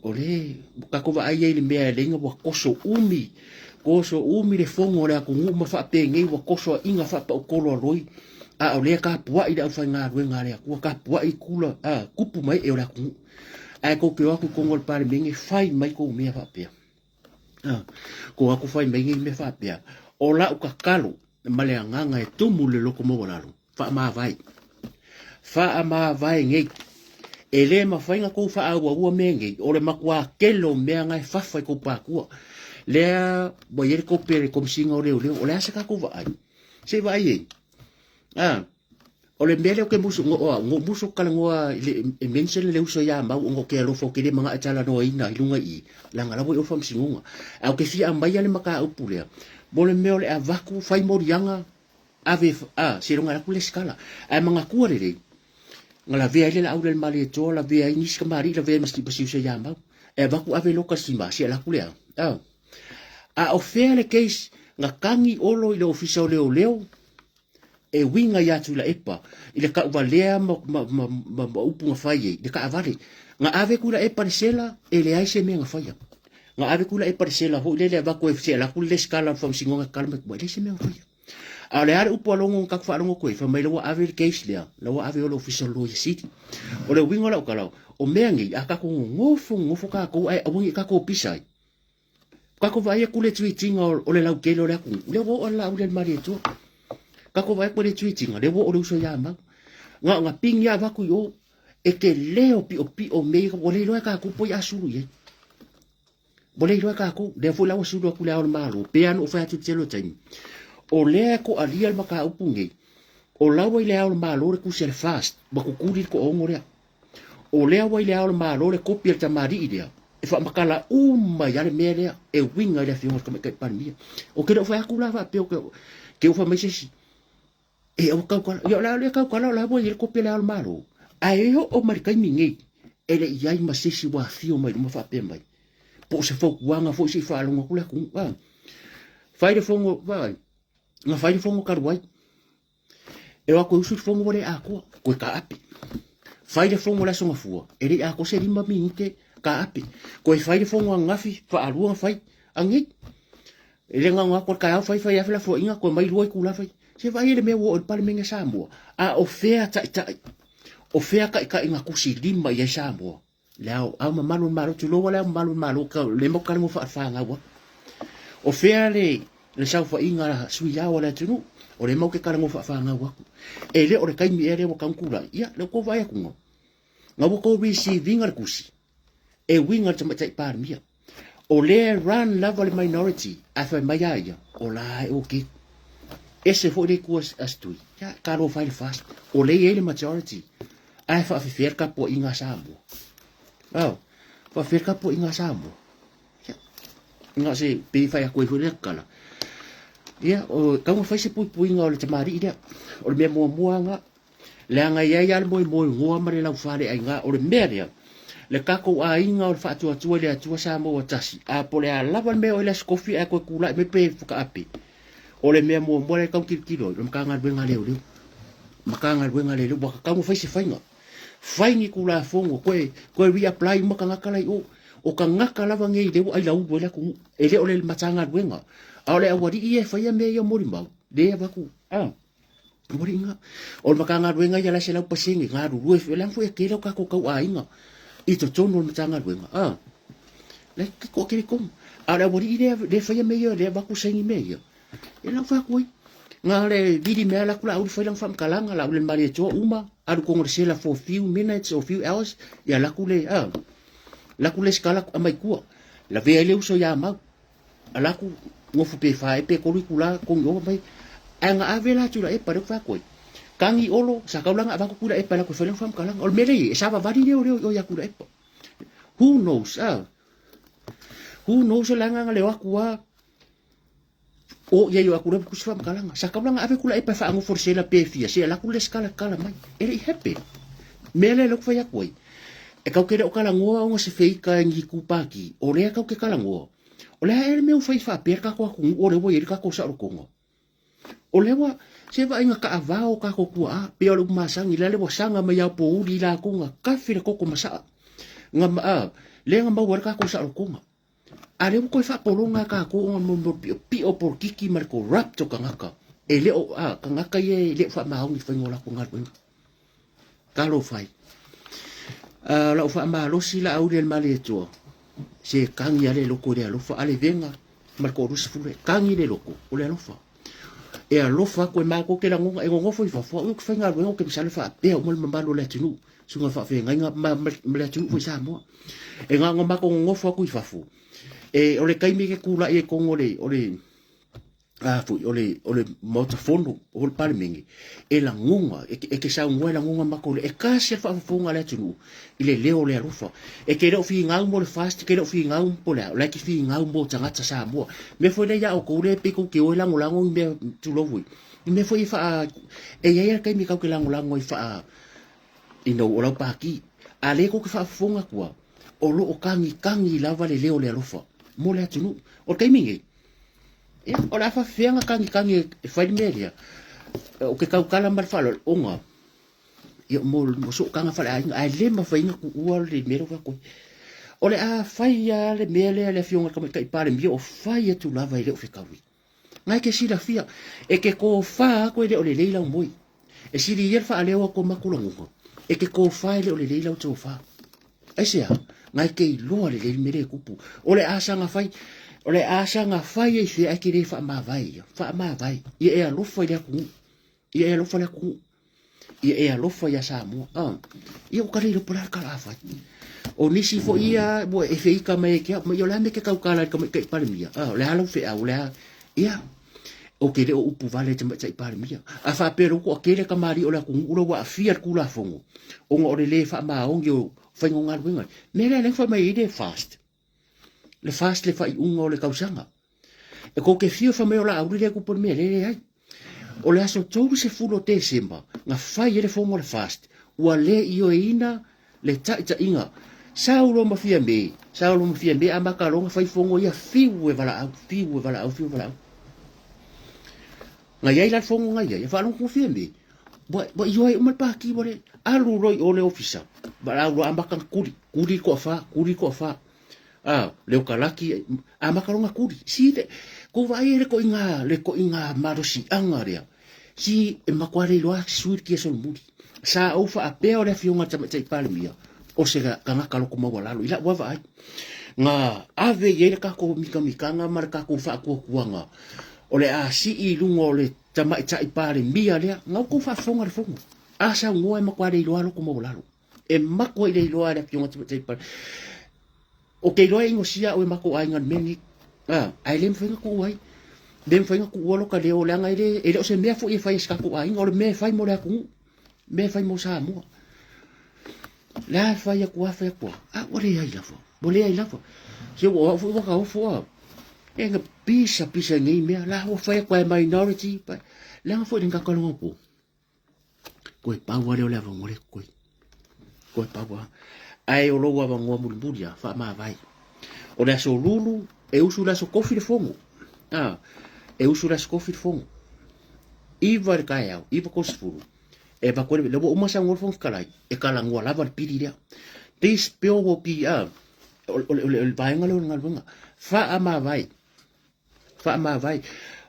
A: o le tatou vaai ai i le mea e leina ua toso umi, toso umi le fono a le atunuu ma faapenei ua tosoaina faapautolo a loi, a o lea tapuai le aufaigaluega a le Atua, tapuai kula, a, tupu ma ee o le atunuu. Ae tou te o atu i totonu o le Palemene, fai mai tou mea faapea. A, tou o atu fai mai nei mea faapea. O lau tatalo ma le agaga e tumu i le loto maualalo, faamavae. Faamavae nei. E le mafai ona tou faaauaua mea nei, o le matua tele o mea na e fafa i tou patua. Lea ua i ai le kopi a le Komesina o Leoleo, o le a se tatou vaai? Se i vaai ai. A, o le mea lea ou te musu, no, no, no musu talanoa i le, e mention le uso ia mau ona ou te alofa ou te le manaʻo e talanoaina i luga i i, leaga la ua i o le faamasinoga. Ae ou te fia aumaia le mataupu lea, mo le mea o le avatu fai moliaga ave, a, seiloga e alu atu le lesitala. Ae manatua lelei, na lavea ai le Laauli a le Malietoa, lavea ai nisi tamalii, lavea ai ma si uso ia Mau. E avatu ave loka le sima, se alu atu le a. A, a o fea le case na tagi Olo i le ofisa o leoleo, e uiga ia Tuilaepa i le tauvalea ma, ma, ma, ma, ma upu na fai ai, le taavale. Na ave Tuilaepa le sela, e leai se mea na faia. Na ave Tuilaepa le sela foi lele avatu e se alu atu le lesitala o le faamasinoga e tatalo mai, ua leai se mea na faia. A o le a le upu a Logo na tatou faalogo atu ai, fai mai la ua ave le case lea, la ua ave i o le ofisa o le Loia Sili. O le uiga o lau tala, o mea nei, a tatou nonofo nonofo tatou ae aua ne i tatou pisa ai, Tatou vaai atu le tweet ina o le lautele o le atunuu, lea ua oo le Laauli a le Malietoa. Tatou vaai atu le tweet ina, lea ua oo le uso ia Mau. Na ona pigi lava avatu i o, e te leo piopio mea ia, ua le iloa e tatou po o ai a sulu i ai. Ua le iloa e tatou, lea foi la ua sulu atu le Ao o le Malo, pei lava ona ou fai atu i le tele o taimi, o lea e toalia le mataupu lenei, o la ua i le Ao o le Malo le tusi a le FAST, ua tutuli le toaono lea. O lea ua i le Ao o le Malo le kopi a le tamalii lea e faamatala uma ai lava le mea lea e uiga i le Afioga i le Tamaitai Palemia. Ou te le o fai atu la faapea te o fai mai se isi, e aua tautala. Ia o le a le tautala o la ua i ai le kopi a le Ao o le Malo. Ae oo mai le taimi nei, e le i ai ma se isi ua afio mai luma faapea mai. Po o se fautuaga foi se i faalogo atu le atunuu. A, fai le fono, vaai, na fai le fono talu ai. E o atu e usu le fono ua le atoa, toe taape. Fai le fono le Aso Gafua, e le i atoa se 5 minute, taape. Toe fai le fono ananafi, faalua ona fai, anei. E le nauna atu le taeao fai fai lava felafoaiga, toe mai lua itula fai. Se vaai le mea ua oo i le Palemene a Samoa, a o fea taitai, o fea taitai na tusi lima i ai Samoa? Le ao, ao mamalu o le Malo, tulou le ao mamalu o le Malo, ka, le mau kala mo faafanau atu. O fea le, le saofaiga a sui ao o le atunuu, o le mau ke kala mo faafanau atu. E le o le taimi ea lea ua tau tulai, ia, le kou vaai atu nga. Nga ua kou receiving le kusi, e uiga le tamaitai Palemia. O lea e run lava le minority, ae fai mai a ia, o la e okay. Ese foi le itu a se tui, ia, talo fai le fast. O lea e i ai le majority, ae faafefea le tapuaiga a Samoa. Ao, faafefea le tapuaiga a Samoa. Ia, na o se pei fai atu ai foi lea tatala. Ia, o, tau na fai se puipuiga o le tamalii lea. O le mea muamua lava Leaga e i ai lava le moemoenoa ma le laufaleaiga. O le mea lea, le tatou aiga o le faatuatua i le Atua Samoa ua tasi, a po o le a lava le mea o i le Aso Kofi ae toe tulai mai pe whakaape. O le mea muamua lea e tau tilotilo ai, o le Matagaluega a Leoleo. Matagaluega a Leoleo, ua tatau ona fai se faiga. Fai ni Tulafono, toe, toe reapply uma tagata la i o. O tagata lava nei lea ua ailaulu ai le atunuu. E le o le Matagaluega, a o le aualii ia e faia mea ia o molimau, lea e avatu, a. Ualiga. O le Matagaluega ia la e 100% galulue foi, leaga foi e tele o tatou tauaiga i totonu o le Matagaluega. A, la e toatele tonu. A o le aualii lea, lea faia mea ia, lea avatu saini mea ia, e lau fai atu ai. Na le vili mea ala atu Laauli fai lana faamatalaga, Laauli le Malietoa uma, alu tonu i le sela for few minutes or few hours, ia alu atu le, a, alu atu le lesitala aumai tua. Lavea ai le uso ia Mau. Ala atu nofo pe fa e pe kolu itula kongi ova mai. Ae na ave la Tuilaepa lea ou fai atu ai. Tagi Olo sa taulaga avatu Tuilaepa e latou e fai lana faamatalaga. O le mea lea e i ai, e savavali leoleo i o ia Tuilaepa. Who knows, ah? Who knows o le agaga leo atu a o ia i o atu lea tusi faamatalaga. Sa taulaga ave Tuilaepa e faanofo i le sela pe fia, se ala atu le skala kala mai. E le i happen. Mea lea lea ou te fai atu ai, e kau te le o talanoa ona se feika e ni itu pāti, o lea kau te talanoa, o le a ea le mea ua fai faapea le tatou atunuu o lea ua i ai le tatou saolotoga? O lea ua, se vaaiga taavao o tatou tuaa, pei o le upu masani, la le ua saga mai lava pouli i latou na tafi le toto masaa, na, a, lea na maua ai le tatou saolotoga. A lea ua toe faapologa e tatou ona mo le piopio o polokiki ma le corrupt o tagata, e le o, a, tagata ia e le o faamaoni i le faiga o latou galuega. Talofa e. A, o lau faamalosi la auli e le Malietoa, se tagi a le loto i le alofa, a le vega ma le toaluasefulu e tagi le loto o le alofa. E alofa atu e matou te lagona, e nonofo i fafo, au ou te faigaluega ou te masalo faapea uma le mamalu o le atunuu, susuga faafeagaiga ma, ma, ma le atunuu foi Samoa. E na ona matou nonofo atu i fafo, e, o le taimi e te tulai ai tonu o le, o le, a foi, o le, o le Maota Fono, o le Palemene, e lagona, e, e te saunoa e lagona matou le, e tasi le faafofoga a le atunuu i le leo o le alofa. E te le o finau mo le FAST, e te le o finau po le a, o la e te finau mo tagata Samoa. Mea foi lea ia outou lea pei tou te o e lagolago i mea, tulou foi, i mea foi e faa, e i ai lava le taimi e tatou te lagolago ai faa, you know, o lau pāti. A lea tou te faafofoga atu lava, o lo o tagitagi lava le leo o le alofa mo le atunuu. O le taimi nei, Ia, o le a faafefea ona tagitagi e fai le mea lea? Ou te tautala ma le faaaloalo, ona ia, mo, mo sootaga faaleaiga, ae le mafai ona tuua le mea lea ua fai atu ai. O le a fai lava le mea lea le Afioga i le Tamaitai Palemia, o fai atu lava e le o fetaui. Na e te silafia, e te tofa atu e le o lelei lau moe. E sili ia le faaleo atu o matou lagona, e te tofa e le o lelei lau tofa. Aisea? Na e te iloa lelei le mea lea e tupu. O le a saga fai, o le a saga fai ai fea ae te le faamavae ia. Faamavae. Ia e alofa i le atunuu. Ia e alofa i le atunuu. Ia e alofa ia Samoa. Ah. Ia ua ka le iloa po o le a le tala a fai. O nisi foi ia ua e feika mai ai ke au, ma ia o le a mea e te tautala i le tamaitai Palemia? Ah, o le a lau feau, o le a, ia, Ou te le o upu vale i le Tamaitai Palemia. A faapea o lea ua toatele tamalii o le atunuu lea ua aafia le Tulafono ona o le le faamaoni o faiga o galuega, mea lea lea na fai mai ai le FAST, le FAST le faaiuga o le tausaga. E tou te fiu e fai mai o Laauli lea e tupu le mea lea, e leai. O le aso 30 o Tesema na fai ai le fono a le FAST, ua le ioeina le taitaiga. Saulo ma Fiame, Saulo ma Fiame amata loa ona fai fono ia, fiu e valaau, fiu e valaau, fiu e valaau. Na i ai la le fono na i ai, e faalogo atu Fiame, ua, ua ioe uma le pati, ua le, alu loa i o le ofisa, valaau loa amata ona tuli, tuli le toafa, tuli le toafa. A, leo kalaki, amata loa ona tuli. Si le, kou vaai ai le koiga, le koiga malosiaga lea. Si e matua le iloa sui le kia solomuli. Sa ou faapea o le afioga i le Tamaitai Palemia o se tagata loko maualalo i lau vaavaai. Na ave i ai le tatou mikamikaga ma le tatou faatuatuaga o le a sii i luga o le Tamaitai Palemia lea. Na outou faafofoga i le fono. A saunoa e matua le iloa loko maualalo. E matua i le iloa e le afioga i le Tamaitai Palemia. Ou te iloa e inosia au e matou aiga i le mea lenei. A, ae le mafai ona tuu ai. Le mafai ona tuua lota leo leaga e le, e le o se mea foi e fai e si tatou aiga, o le mea e fai mo le atunuu, mea e fai mo Samoa. Le a fai atu a fai atu a, a ua leai lava, ua leai lava. Se ua au foi ua taofo a, e na pisa pisa i nei mea, la ua fai atu a e minority, leaga foi le ngaka longa po. Koe pau lava lea o le avanoa lea koe. Koe pau lava. Ae o lou avanoa mulimuli lava, faamavae. O le aso lulu, e usu i le aso kofi le fono. A, e usu i le aso kofi le fono. 9 i le taeao, 9:30, e avatu ai le, ua uma saunoa le Fofoga Fetalai, e talanoa lava le pili lea. This bill will be, a, o, o, o, le vaega lea o le galuega. Faamavae. Faamavae.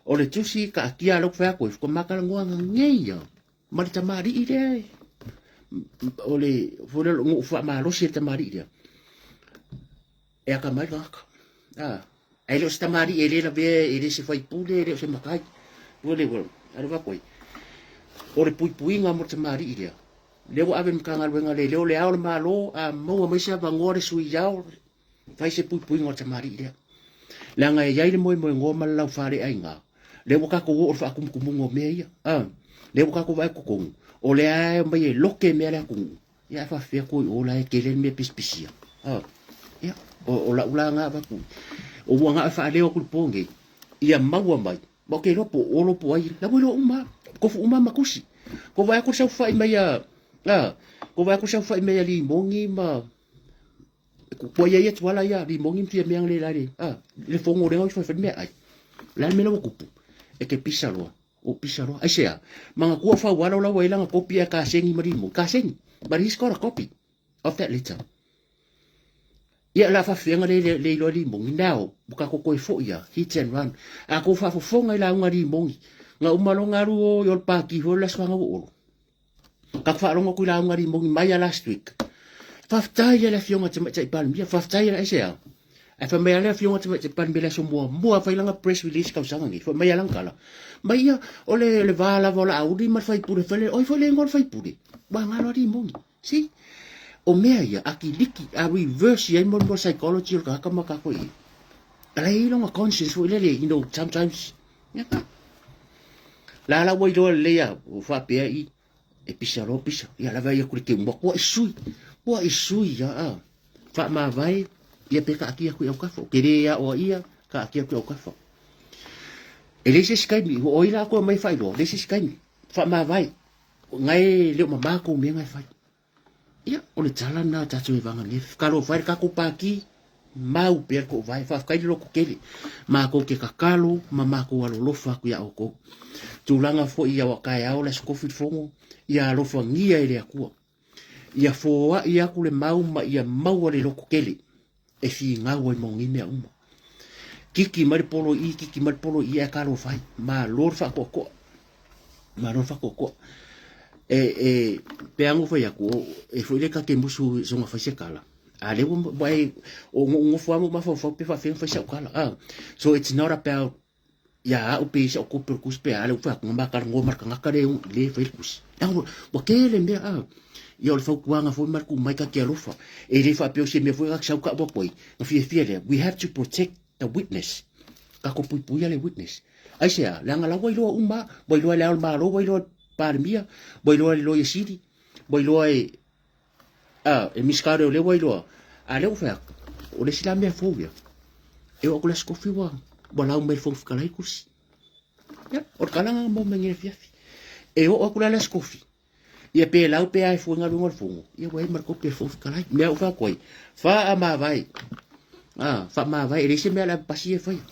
A: O le tusi kaatia a lou fai atu ai, faatoa talanoa nei lava ma le tamalii lea o le foi lea o le nuu faamalosi e le tamalii lea. E atamai le tagata. A, ae le o se tamalii e le lavea, e le se faipule, e le o se matai. Ua le ua, a le atu ai. O le puipuiga mo le tamalii lea, lea ua ave i le Matagaluega a Leoleo, le Ao o le Malo, a maua mai se avanoa le sui ao, Fai se puipuiga o le tamalii lea. Leaga e i ai le moemoenoa ma le laufaleaiga, lea ua tatou oo i le faatumutumuga o mea ia. A, lea ua tatou vaai i totonu, o lea e omai e loke mea le atunuu, ia ae faafefea atu i o la e tele le mea pisipisia. A, ia, o, o lau la na avatu, o ua na o e faaleo atu i le po nei, ia maua mai, ma ou te iloa po o Olo po o ai, la ua iloa uma lava, tofu uma lava ma tusi. Ua vaai atu le saofai mai a, a, Ko vaai aku saofai mea ia Limogi ma kua ia ia tuala ia Limogi ma fia mea le la le a le fongo le ngau fai mea ai. La le mea ua kupu. E ke pisa loa. O pisa loa. Ai sea. Manga kua fa wala la wa ilanga kopi a ka sengi ma Limogi. Ka sengi. But he's got a copy of that letter. Ia la faafeaga le le iloa limogi now ua ka kokoe foi ia hit and run a kou faafofoga i lauga limogi ga uma loa galu o i o le paki foi le aso fanau o Olo ka faalogo atu i lauga limogi mai a last week faafetai ia le afioga tamaitai Palemia faafetai ia aisea ae fai mai a le afioga tamaitai Palemia le aso muamua fai lana press release tausaga nei fai mai a lana tala mai ia o le le va lava o Laauli ma le faipule fai le oi foi le igoa o le faipule ua galo a limogi See? O mea ia, a kiliki, a reverse ai mo mo psychology o le tagata ma kako i. Ala i longa conscience foi lele, you know, sometimes. Ia ka. La la ua iloa lelei a, o faapea i, e pisa loa pisa. Ia lava ia kule te umua, kua i sui, kua i sui ia a. Whaamavae, ia pe ka akia kui au kafa. O ke re ia oa ia, ka akia kui au kafa. E leai se isi taimi, o ai la koe mai whailoa, leai se isi taimi. Whaamavae, Ngai le o mamā kou mea ngai whai. Ia, o le tala na tātou e vanga nei. Kalo whai le kākou pākī, mau pea le kou vai, whawhkai le loko kele. Mākou ke kakalo, ma mākou alolofa aku ia oukou. Tūlanga foi ia wa kae ao le aso kofi le fongo, ia alofa ngia e le akua. Ia fōai aku le mau ma ia maua le loko kele. E fīngau ai mau nei mea uma. Kiki mai le polo i, kiki mai le polo i, e kalo whai. Ma lo le whakoakoa. Ma lo le whakoakoa. E, e, pe ango whai aku, o, e fo ile ka ke musu songa whai se kala. A le ua, e, o ngofo amo ma whau pe whawhenga whai sa ukala. Ah. So it's not about ia a'u pe sa kope o le kusi pe a le ua fai atu ma kala ngoa ma le tagata le le fai le kusi leaga ua tele mea a ia o le fautuaga foi ma le tuu mai ka te alofa e le faapea o se mea foi ka sau ka'u atu ai na fiafia lea. We have to protect the witness, tatou puipuia le witness. Aisea? Leaga la ua iloa uma, ua iloa e le Ao o le Malo, ua iloa e le Palemia, ua iloa e le Loia Sili, ua iloa e a e Minisita o Leoleo ua iloa, a lea ua fai atu, o le isi la mea fou ia, e oo atu le Aso Tofi ua, ua lau mai le Fofoga Fetalai le kurisi. Ia, o le tala lena mo mai nei afiafi. E oo atu la le Aso Tofi, ia pe lau pe a e fua i galuega o le Fono, ia ua i ai ma le kopi a le Fofoga Fetalai. Mea ua fai atu ai, faamavae, a, faamavae, e leai se mea o le a pasi e faia.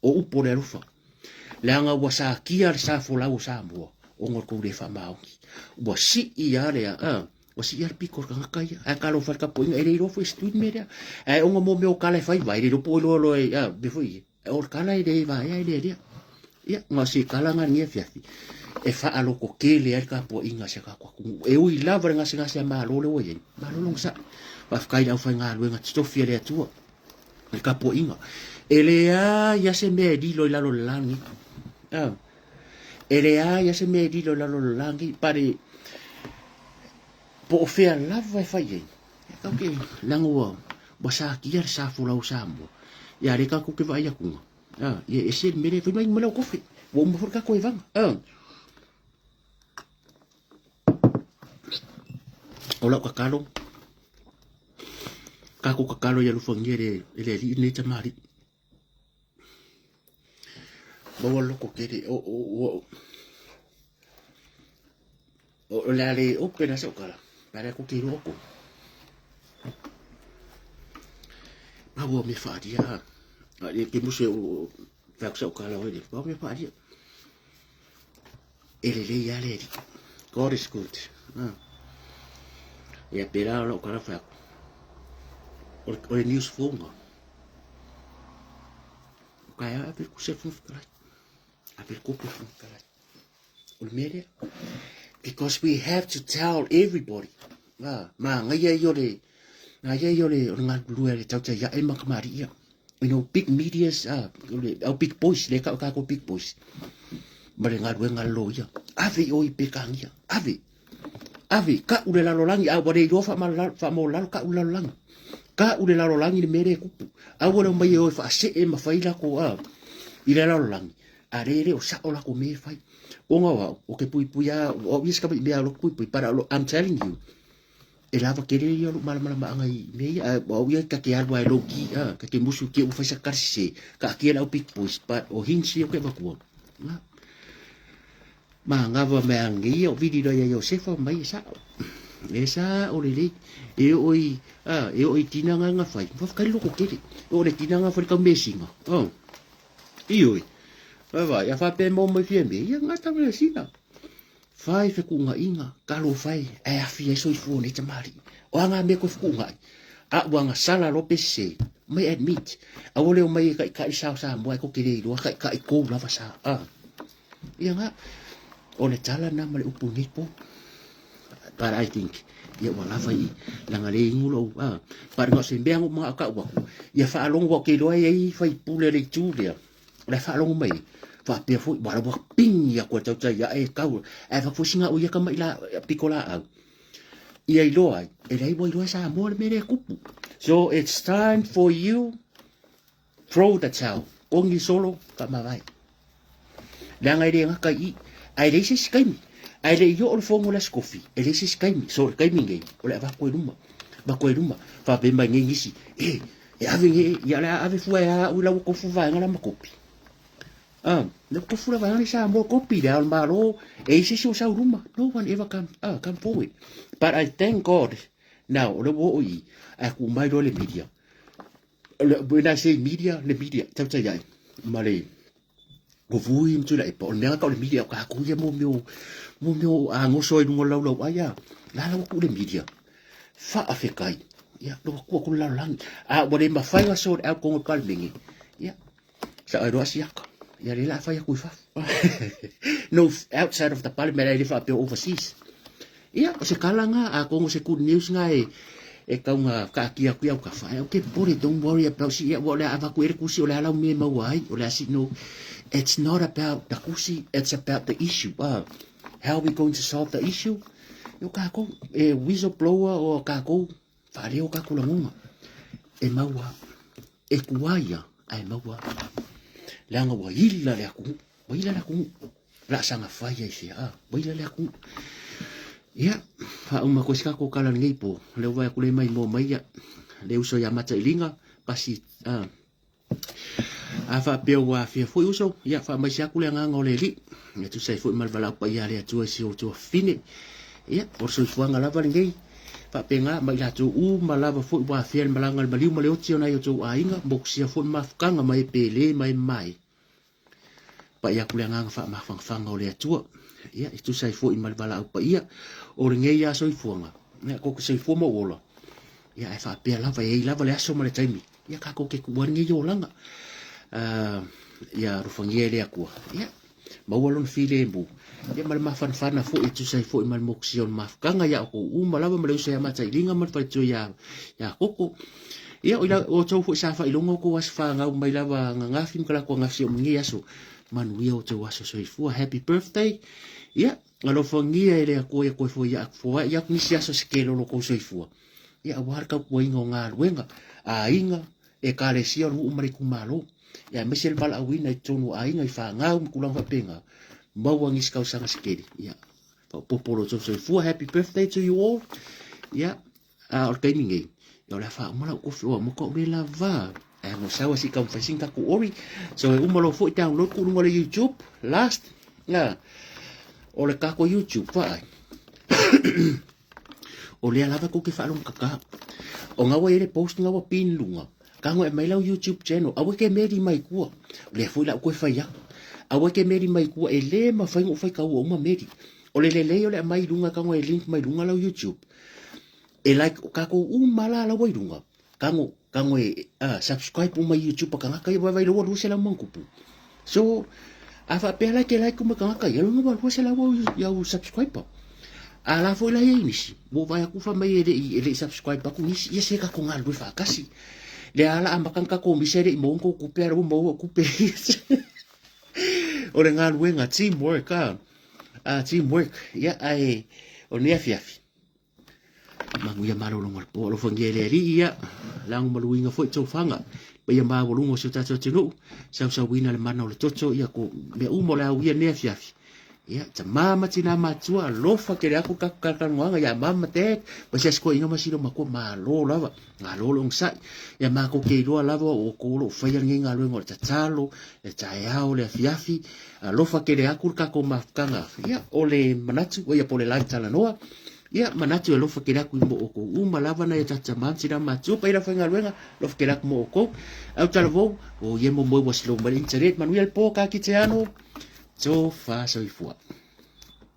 A: O upu o le alofa, leaga ua satia le sa folau o Samoa ona o le tou le faamaoni. Ua sii lava le, a, ua sii lava le pito o le tagata ia. Ae talofa i le tapuaiga, e le iloa foi e se tui le mea lea. Ae ona mo mea o tala e fai vae, e le iloa po o iloa loa e, a, mea foi ia. O le tala e le vaea e lealea. Ia, na o se tala na lenei afiafi e faalototele ai le tapuaiga a si a tatou atunuu. E ui lava le gasegase a Malo lea ua i ai, Malo lona saʻi. Faafetai i le aufaigaluega totofi a le Atua. Le tapuaiga. E leai lava se mea e lilo i lalo o le la lenei. Ah. E leai lava se mea e lilo i lalo o le la lenei. Pare, po o fea lava e fai ai. E kau ke, leaga ua, ua satia le sa folau o Samoa. Ia le tatou ke vaai atuga. Ah, ia ese le mea lea, fai mai ma lau kofe. Ua uma foi le tatou evaga. Ah. O lau tatalo, tatou tatalo ia alofagia e le, e le Alii lenei tamalii. Maua le loto tele, o, o, o, o, o le a le open a sau tala, pe a le tou te iloa outou. Maua mea faaalia, a le ke musu e o, fai atu sau tala oe le, maua mea faaalia. E lelei lava le Alii. God is good. Ah. Ia pēlā o lau tala fai atu. O le, o le news fouga. O ka ea ave le kusi a le Fofoga Fetalai. Ave le kopi a le Fofoga Fetalai. O le mea lea. Because we have to tell everybody. Ah, māngaia ia o le, nā ia ia o le, o le galulue a le tautai ae ma kamali'i ia. You know, big medias, ah, o le, au big boys, le kau kākou big boys. Ma le galuega a le loia. Ave i o i Pekangia. Ave. Ave, ka'u le lalolagi, a ua le iloa faamaualalo ka'u le lalolagi. Ka'u le lalolagi le mea lea e tupu. Aua le omai e o e faasee ma fai lakou a i le lalolagi. A le le o sa'o lakou mea e fai. Ona o au, o ke puipui a, o au ia se kamai mea o loku puipui, but I'm telling you, e lava tele ia o lou malamalamaaga i mea ia, a o au ia ta te alu a e low key, a, ta te musu ki ua fai sa kala sese, kaatia le au big boys, but o hints ia ou te avatua. A. Magava mea angeia o vili loa ia Iosefa mai e sa'o. E sa'o lelei. E oo i, a, e oo i tina nga nga fai. Faafetai le loko tele. E oo le tina nga fai le taumesinga. Oh. Ioe. Vaai, a faapea mo mai fia mea, ia gata ma le sina. Fai fetuunaiga, talofa e, ae afi ai soifua o nei tamalii. O a ngā mea koe fetuunai? A ua gasala loa pe sese, mai admit. Aua le omai e taitai sa o Samoa e tou te le iloa taitai tou lava sa. A. Ia nga, o le tala na ma le upu nei po. But I think, ia ua lava i, langa le ingu lou, a. But na o se mea ngo mga kau aku. Ia whaalongo wa ke iloa e ai whaipule le itu lea. O le faalogo mai, faapea foi, ua ua pigi aku e tautai ae e kau, ae fafosi o ia kama i la, piko laau. Ia iloa ai, e leai ua iloa e Samoa le mea lea e kupu. So it's time for you throw the towel. Kongi solo, faamavae. Leaga e le gata i i, ae leai se isi taimi. Ae le i oo le fono o le Aso Kofi, e leai se isi taimi. So o le taimi nei, o le avatu ai luma, avatu ai luma. Faapea mai nei nisi, e, E ave nge, ia le a ave fua e a au i lau tofu vaega la ma kopi. Ah, le tofu la vaega le Samoa kopi le ao le malo, e i se si o sau luma. No one ever come, ah, come forward. But I thank God, now, o le ua o i, a ku mai loa le media. Le, when I say media, le media, tau tai ai, ma le, o vui ma tula epa, o le mea ka o le media, o ka ku ia mo meo, mo meo a ngoso ai lunga lau lau ai a, la lau ku le media. Faafetai. Ia, lua kua ku lalolagi. A ua le mafai ona sort out kogo Palemene. Ia, sa oe loa siaka. Ia, le la fai aku i fafo. No, outside of the parliament, e le faapea overseas. Ia, o se kala nga, a kogo se good news nga e, e kaunga kaakia aku iau kafa. Ai, okay, popole, don't worry about si, ia, ua o le a avaku e le kusi, o le a lau mea e maua ai, o le a si, no. It's not about the kusi, it's about the issue. How are we going to solve the issue? E o kākou, e whistleblower o kākou, whaaleo kākou lagona. E maua, e kuaia, a e maua. Leaga ua ila le atunuu, ua ila le atunuu. La sanga whai ai fia, a, ua ila le atunuu. Ia, whauma koe si kākou kala lenei po, leo vai aku le mai mua mai ia, le uso ia mata i linga, pasi, a, A faapea ua afia foi uso, ia faamaise atu le agaga o le Alii, ia tusa ai foi ma le valaau paia a le Atua i si o outou afafine. Ia, o le soifuaga lava lenei, faapena ma i latou uma lava foi ua afea le malaga a le maliu ma le oti o nai o outou aiga, motusia foi le mafutaga ma e pele ma e mamae. Pai atu le agaga faamafanafanga o le Atua, ia, e tusa ai foi ma le valaau paia o lenei lava soifuaga, ia, kou te soifua ma ou ola, ia, ae faapea lava, e i ai lava le aso ma le taimi, ia, kākou te tuua ai lenei olaga, ia alofagia e le Atua, ia, maua lona filemu, ia, ma le mafanafana foi e tusa ai foi ma le motusia o le mafutaga ia outou uma lava ma le uso ia Matailiga ma le faletua ia, ia Koko. Ia, o ila, o tou foi sa faailoga o tou aso fanau mai lava ananafi ma kalatou anafsi o lenei aso. Manuia o tou aso soifua. Happy birthday. Ia, alofagia e le Atua ia toe foi ia foai atu nisi aso se ke lolo tou soifua. Ia, aua le tautuaina o galuega, aiga, ekalesia o le nuu ma le itumalo. Ia, aemaise le valaauina i totonu o aiga i fanau ma tulaga faapena. Maua nisi tausaga se tele. Ia, faaopoopo lo tou soifua. Happy birthday to you all. Ia, A o le taimi nei, ia o le a faauma lau kofi oa mo koʻu le lava. Ae mo sau a si taumafai sina tatou ori. So e uma loa foi download ku luga o le YouTube last. Na, o le tatou YouTube vaai. O lea lava tou te faalogo kaka. O nga ua i ai le post nga ua pin luga. Kago e mai lau YouTube channel. Aua ke meri mai kua. O lea foi lau koe fai aku. Aua ke meri mai kua e le mafai ona ou faitaua uma meri. O le lelei o le aumai i luga kago e link mai luga lau YouTube. E like o kākou uma la laua i luga. Kago, kago e subscribe uma i YouTube a kangaka ia vaivai loa 200 ma ona tupu. So, a faapea la e te like uma i kangaka ia, lona ua 200 au i au subscriber. A la foi la ia i nisi, ua ou vaai atu fai mai e le i, e le i subscribe atu nisi, ia se tatou galulue faatasi. Lea lava la amata ona tatou misa e le i maua ni tou tupe, a o lea ua maua ou tupe. O le galuega, teamwork, a. Teamwork, ia, ae o lenei afiafi, Manuia malologa o le po, alofagia e le Alii, ia, lago maluina foi tofaga, paia maualuga o si o tatou atunuu, sausauina le mana o le toto, ia, ko mea uma o le a uia lenei afiafi. Ia, tama ma tina matua, alofa tele atu le tatou talatalanoaga ia mom ma dad, ma si asi toeaina ma sina matua, malo lava, malo le onosai. Ia matou te iloa lava o outou o lo o faia lenei galuega o le tatalo, le taeao, le afiafi, alofa tele atu le tatou mafutaga. Ia, o le manatu, ia po o le live talanoa, ia manatu e alofa tele atu mo outou uma lava nai o tatou tama ma tina matua, paia le aufaigaluega, alofa tele atu mo outou. Au talavou, o ia mo moe ua slow mai le internet, manuia le po, ka kite ano. Tofa soifua.